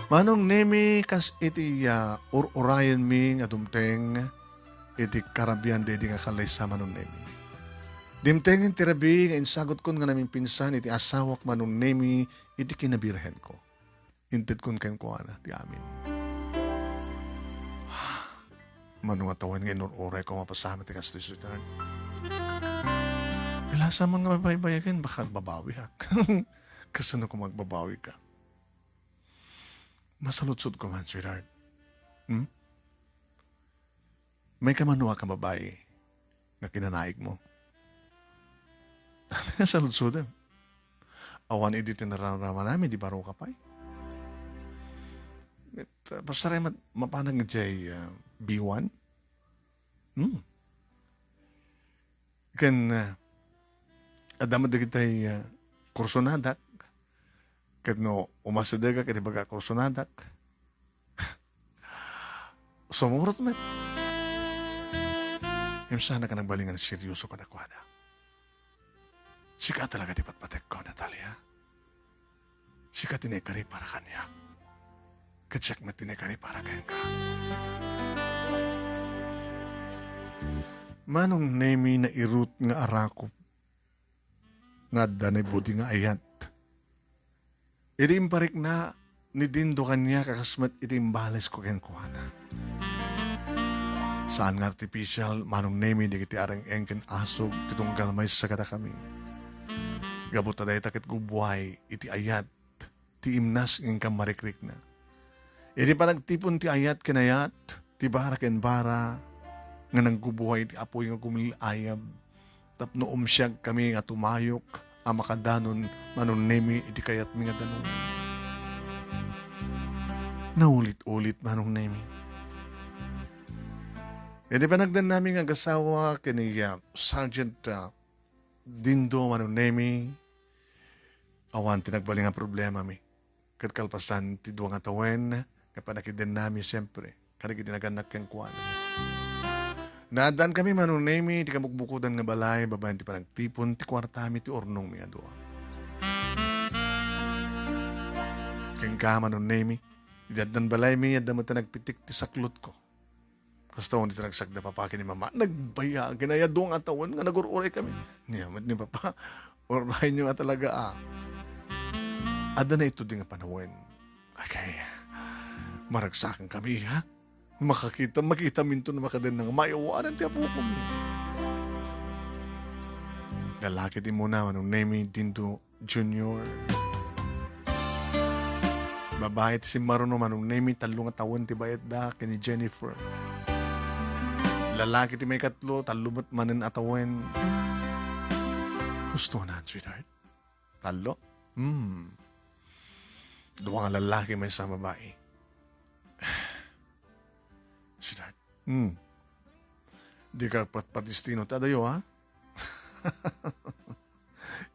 Manong Nemi, kas iti, ah, ur-urayenmi nga dumteng iti karabian daydi nga kallaysa, Manong Nemi. Dimtengen ti rabii nga insagutkon nga naminpinsan iti asawak, Manong Nemi, iti kinabirhenko. Intedkon kenkuana ti amin. Mano nga tawen nga inur-urayko a mapasamak ti kastoy, sweetheart. Pilasaman nga babaybayagen, baka agbabawiak. Kasano koma agbabawika? Masaludsodko man, sweetheart. Hmm? Maikamanuak a babai nga kinanaigmo. Saludsodem. Awan idi ti nararamana, idi baro ka pay. Met, uh, basta ray mat-, mapanag jay, uh, B one. Hmm. Ken, uh, adda met dagitay, uh, kursonadak. Ket no umasidegak iti baga kursonadak, sumurot met. Ngem saanak a nagbalin nga seryoso kadakuada. Sika talaga ti patpatekko, Natalia. Sika ti naikari para kaniak. Ket siak met ti naikari para kenka. Manong Nemi, nairut nga arakop nga adda naibudi nga ayat. Idi imparikna ni Dindo kaniak a kas met iti imbalesko kenkuana. Saan nga artificial, Manong Nemi, dagiti areng-eng ken asug ti tunggal maysa kadakami. Gapu ta dayta ket gubuay iti ayat ti imnas nga inka marikrikna. Idi panagtipon ti ayat ken ayat, ti bara ken bara, nga nanggubuay ti apuy nga gumil-ayab, tapno umsiagkami nga tumayok a makadanon, Manong Nemi, iti kayatmi nga danum. Naulit-ulit, Manong Nemi. Iti panagdannami nga agasawa ken ni, ah, Sergeant, ah, Dindo, Manong Nemi, awan ti nagbalin nga problemami. Ket kalpasan ti dua nga tawen nga pannakidennami, siempre, kadagiti nagannak kenkuana. Naaddaankami, Manong Nemi, ti kabukbukodan nga balay babaen ti panagtipon ti kuartami ti urnongmi a dua. Kenka, Manong Nemi, idi addan balaymi, adda met ti nagpitik ti saklotko. Kasta, awan dita nagsakda papa ken ni mama. Nagbayagen, aya dua nga tawen nga nagur-uraykami. Nia met ni papa, "Ur-urayyo nga talaga, a." Adda na itudi nga panawen. Okay. Maragsakankami, ha? Makakita, makitaminto no makadenna nga maawanan ti apokomi. Lalaki ti immuna, Manong Nemi, Dindo, Junior. Babai ti simmaruno, Manong Nemi, tallo nga tawen ti bayatda ken ni Jennifer. Lalaki ti maikatlo, tallo met manen a tawen. Husto na, sweetheart? Tallo? Hmm. Dua nga lalaki, maysa a babai. Sweetheart. Hmm. Dika patpatdestino ti adayo, ha?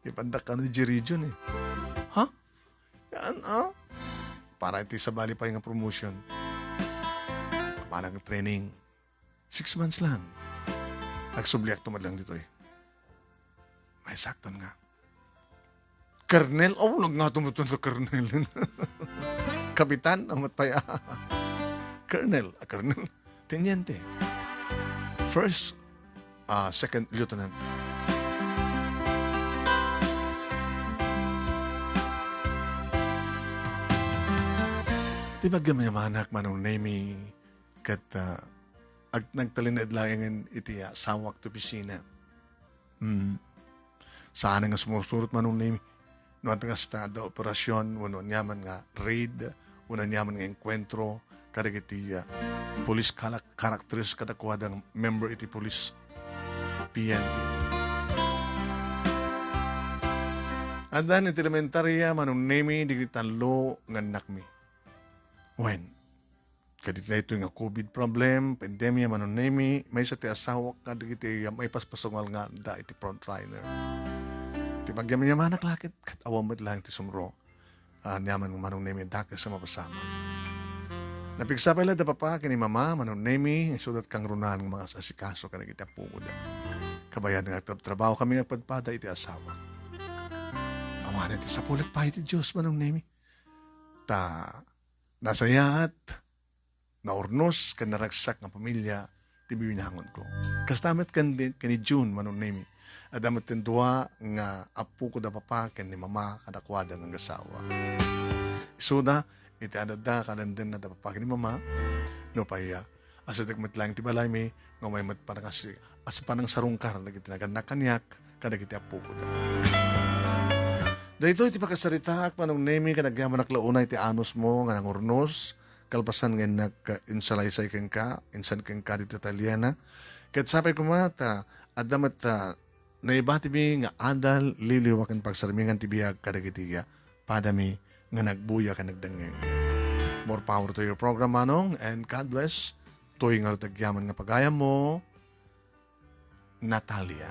Ipandak kano di region, eh. Ha? Yan, ah? Para iti sabali pay nga promotion. Kamanang training. Six months lang. Agsubliakto met lang ditoy. Maysakton nga. Colonel? Oh, nagngato met to sa Colonel. Kapitan, amat pa ya. Colonel, ah, Colonel. Teniente. First, ah, second lieutenant. Ti pagyamayamanak, Manong Nemy, ket, ah, ag-, nagtalinaed laengen iti asawak ti opisina. Hmm. Saan nga sumursurot, Manong Nemy. No, anta kasta, adda operasyon, wenno aniaman nga raid, wenno aniaman nga engkuentro, kadagiti, ah, police kala-, characters kadakuada nga member iti police P N P. Addan iti elementarya, Manong Nemy, dagiti tallo nga annakmi. Wen, kadagiti daytoy nga covid problem, pandemia, Manong Nemy, maysa ti asawak kadagiti maipaspasungal nga adda iti frontliner. Ti pagyamayamanak la ket, ket awan met laeng ti sumro. Ah, aniaman, Manong Nemy, dakes a mapasamak. Napigsa pay la da papa ken ni mama, Manong Nemy, isuda ti kangrunaan nga mangasikaso kadagiti appoda. Kabayan nga agtrabtrabahokami nga agpadpada iti asawak. Awanen ti sapulek pay ti Dios, Manong Nemy. Ta nasayaat, naurnos, ken naragsak nga pamilia ti bibinangonko. Kasta met ken di, ken ni June, Manong Nemy. Adda met ti dua nga appoko da papa ken ni mama kadakuada nga agasawa. Isuda, iti adda kadenden da papa ken ni mama, no pay, ah, asideg met laeng ti balaymi, nga umay met panangasi-, as panangsarungkar dagiti nagannak kaniak, kadagiti appokoda. Daytoy ti pakasaritaak, Manong Nemy, ket agyamanak la unay ti anusmo nga nangurnos, kalpasan nga innak insalaysay kenka, insan kenka dita Italiana. Ket sapay koma ta adda met, ah, naibatimi nga adal, liwliwa ken pagsarmingan ti biag kadagiti, ah, padami nga nagbuya ken nagdengngeg. More power to your program, Manong, and God bless. Toy nga rutagyaman nga pagayammo, Natalia.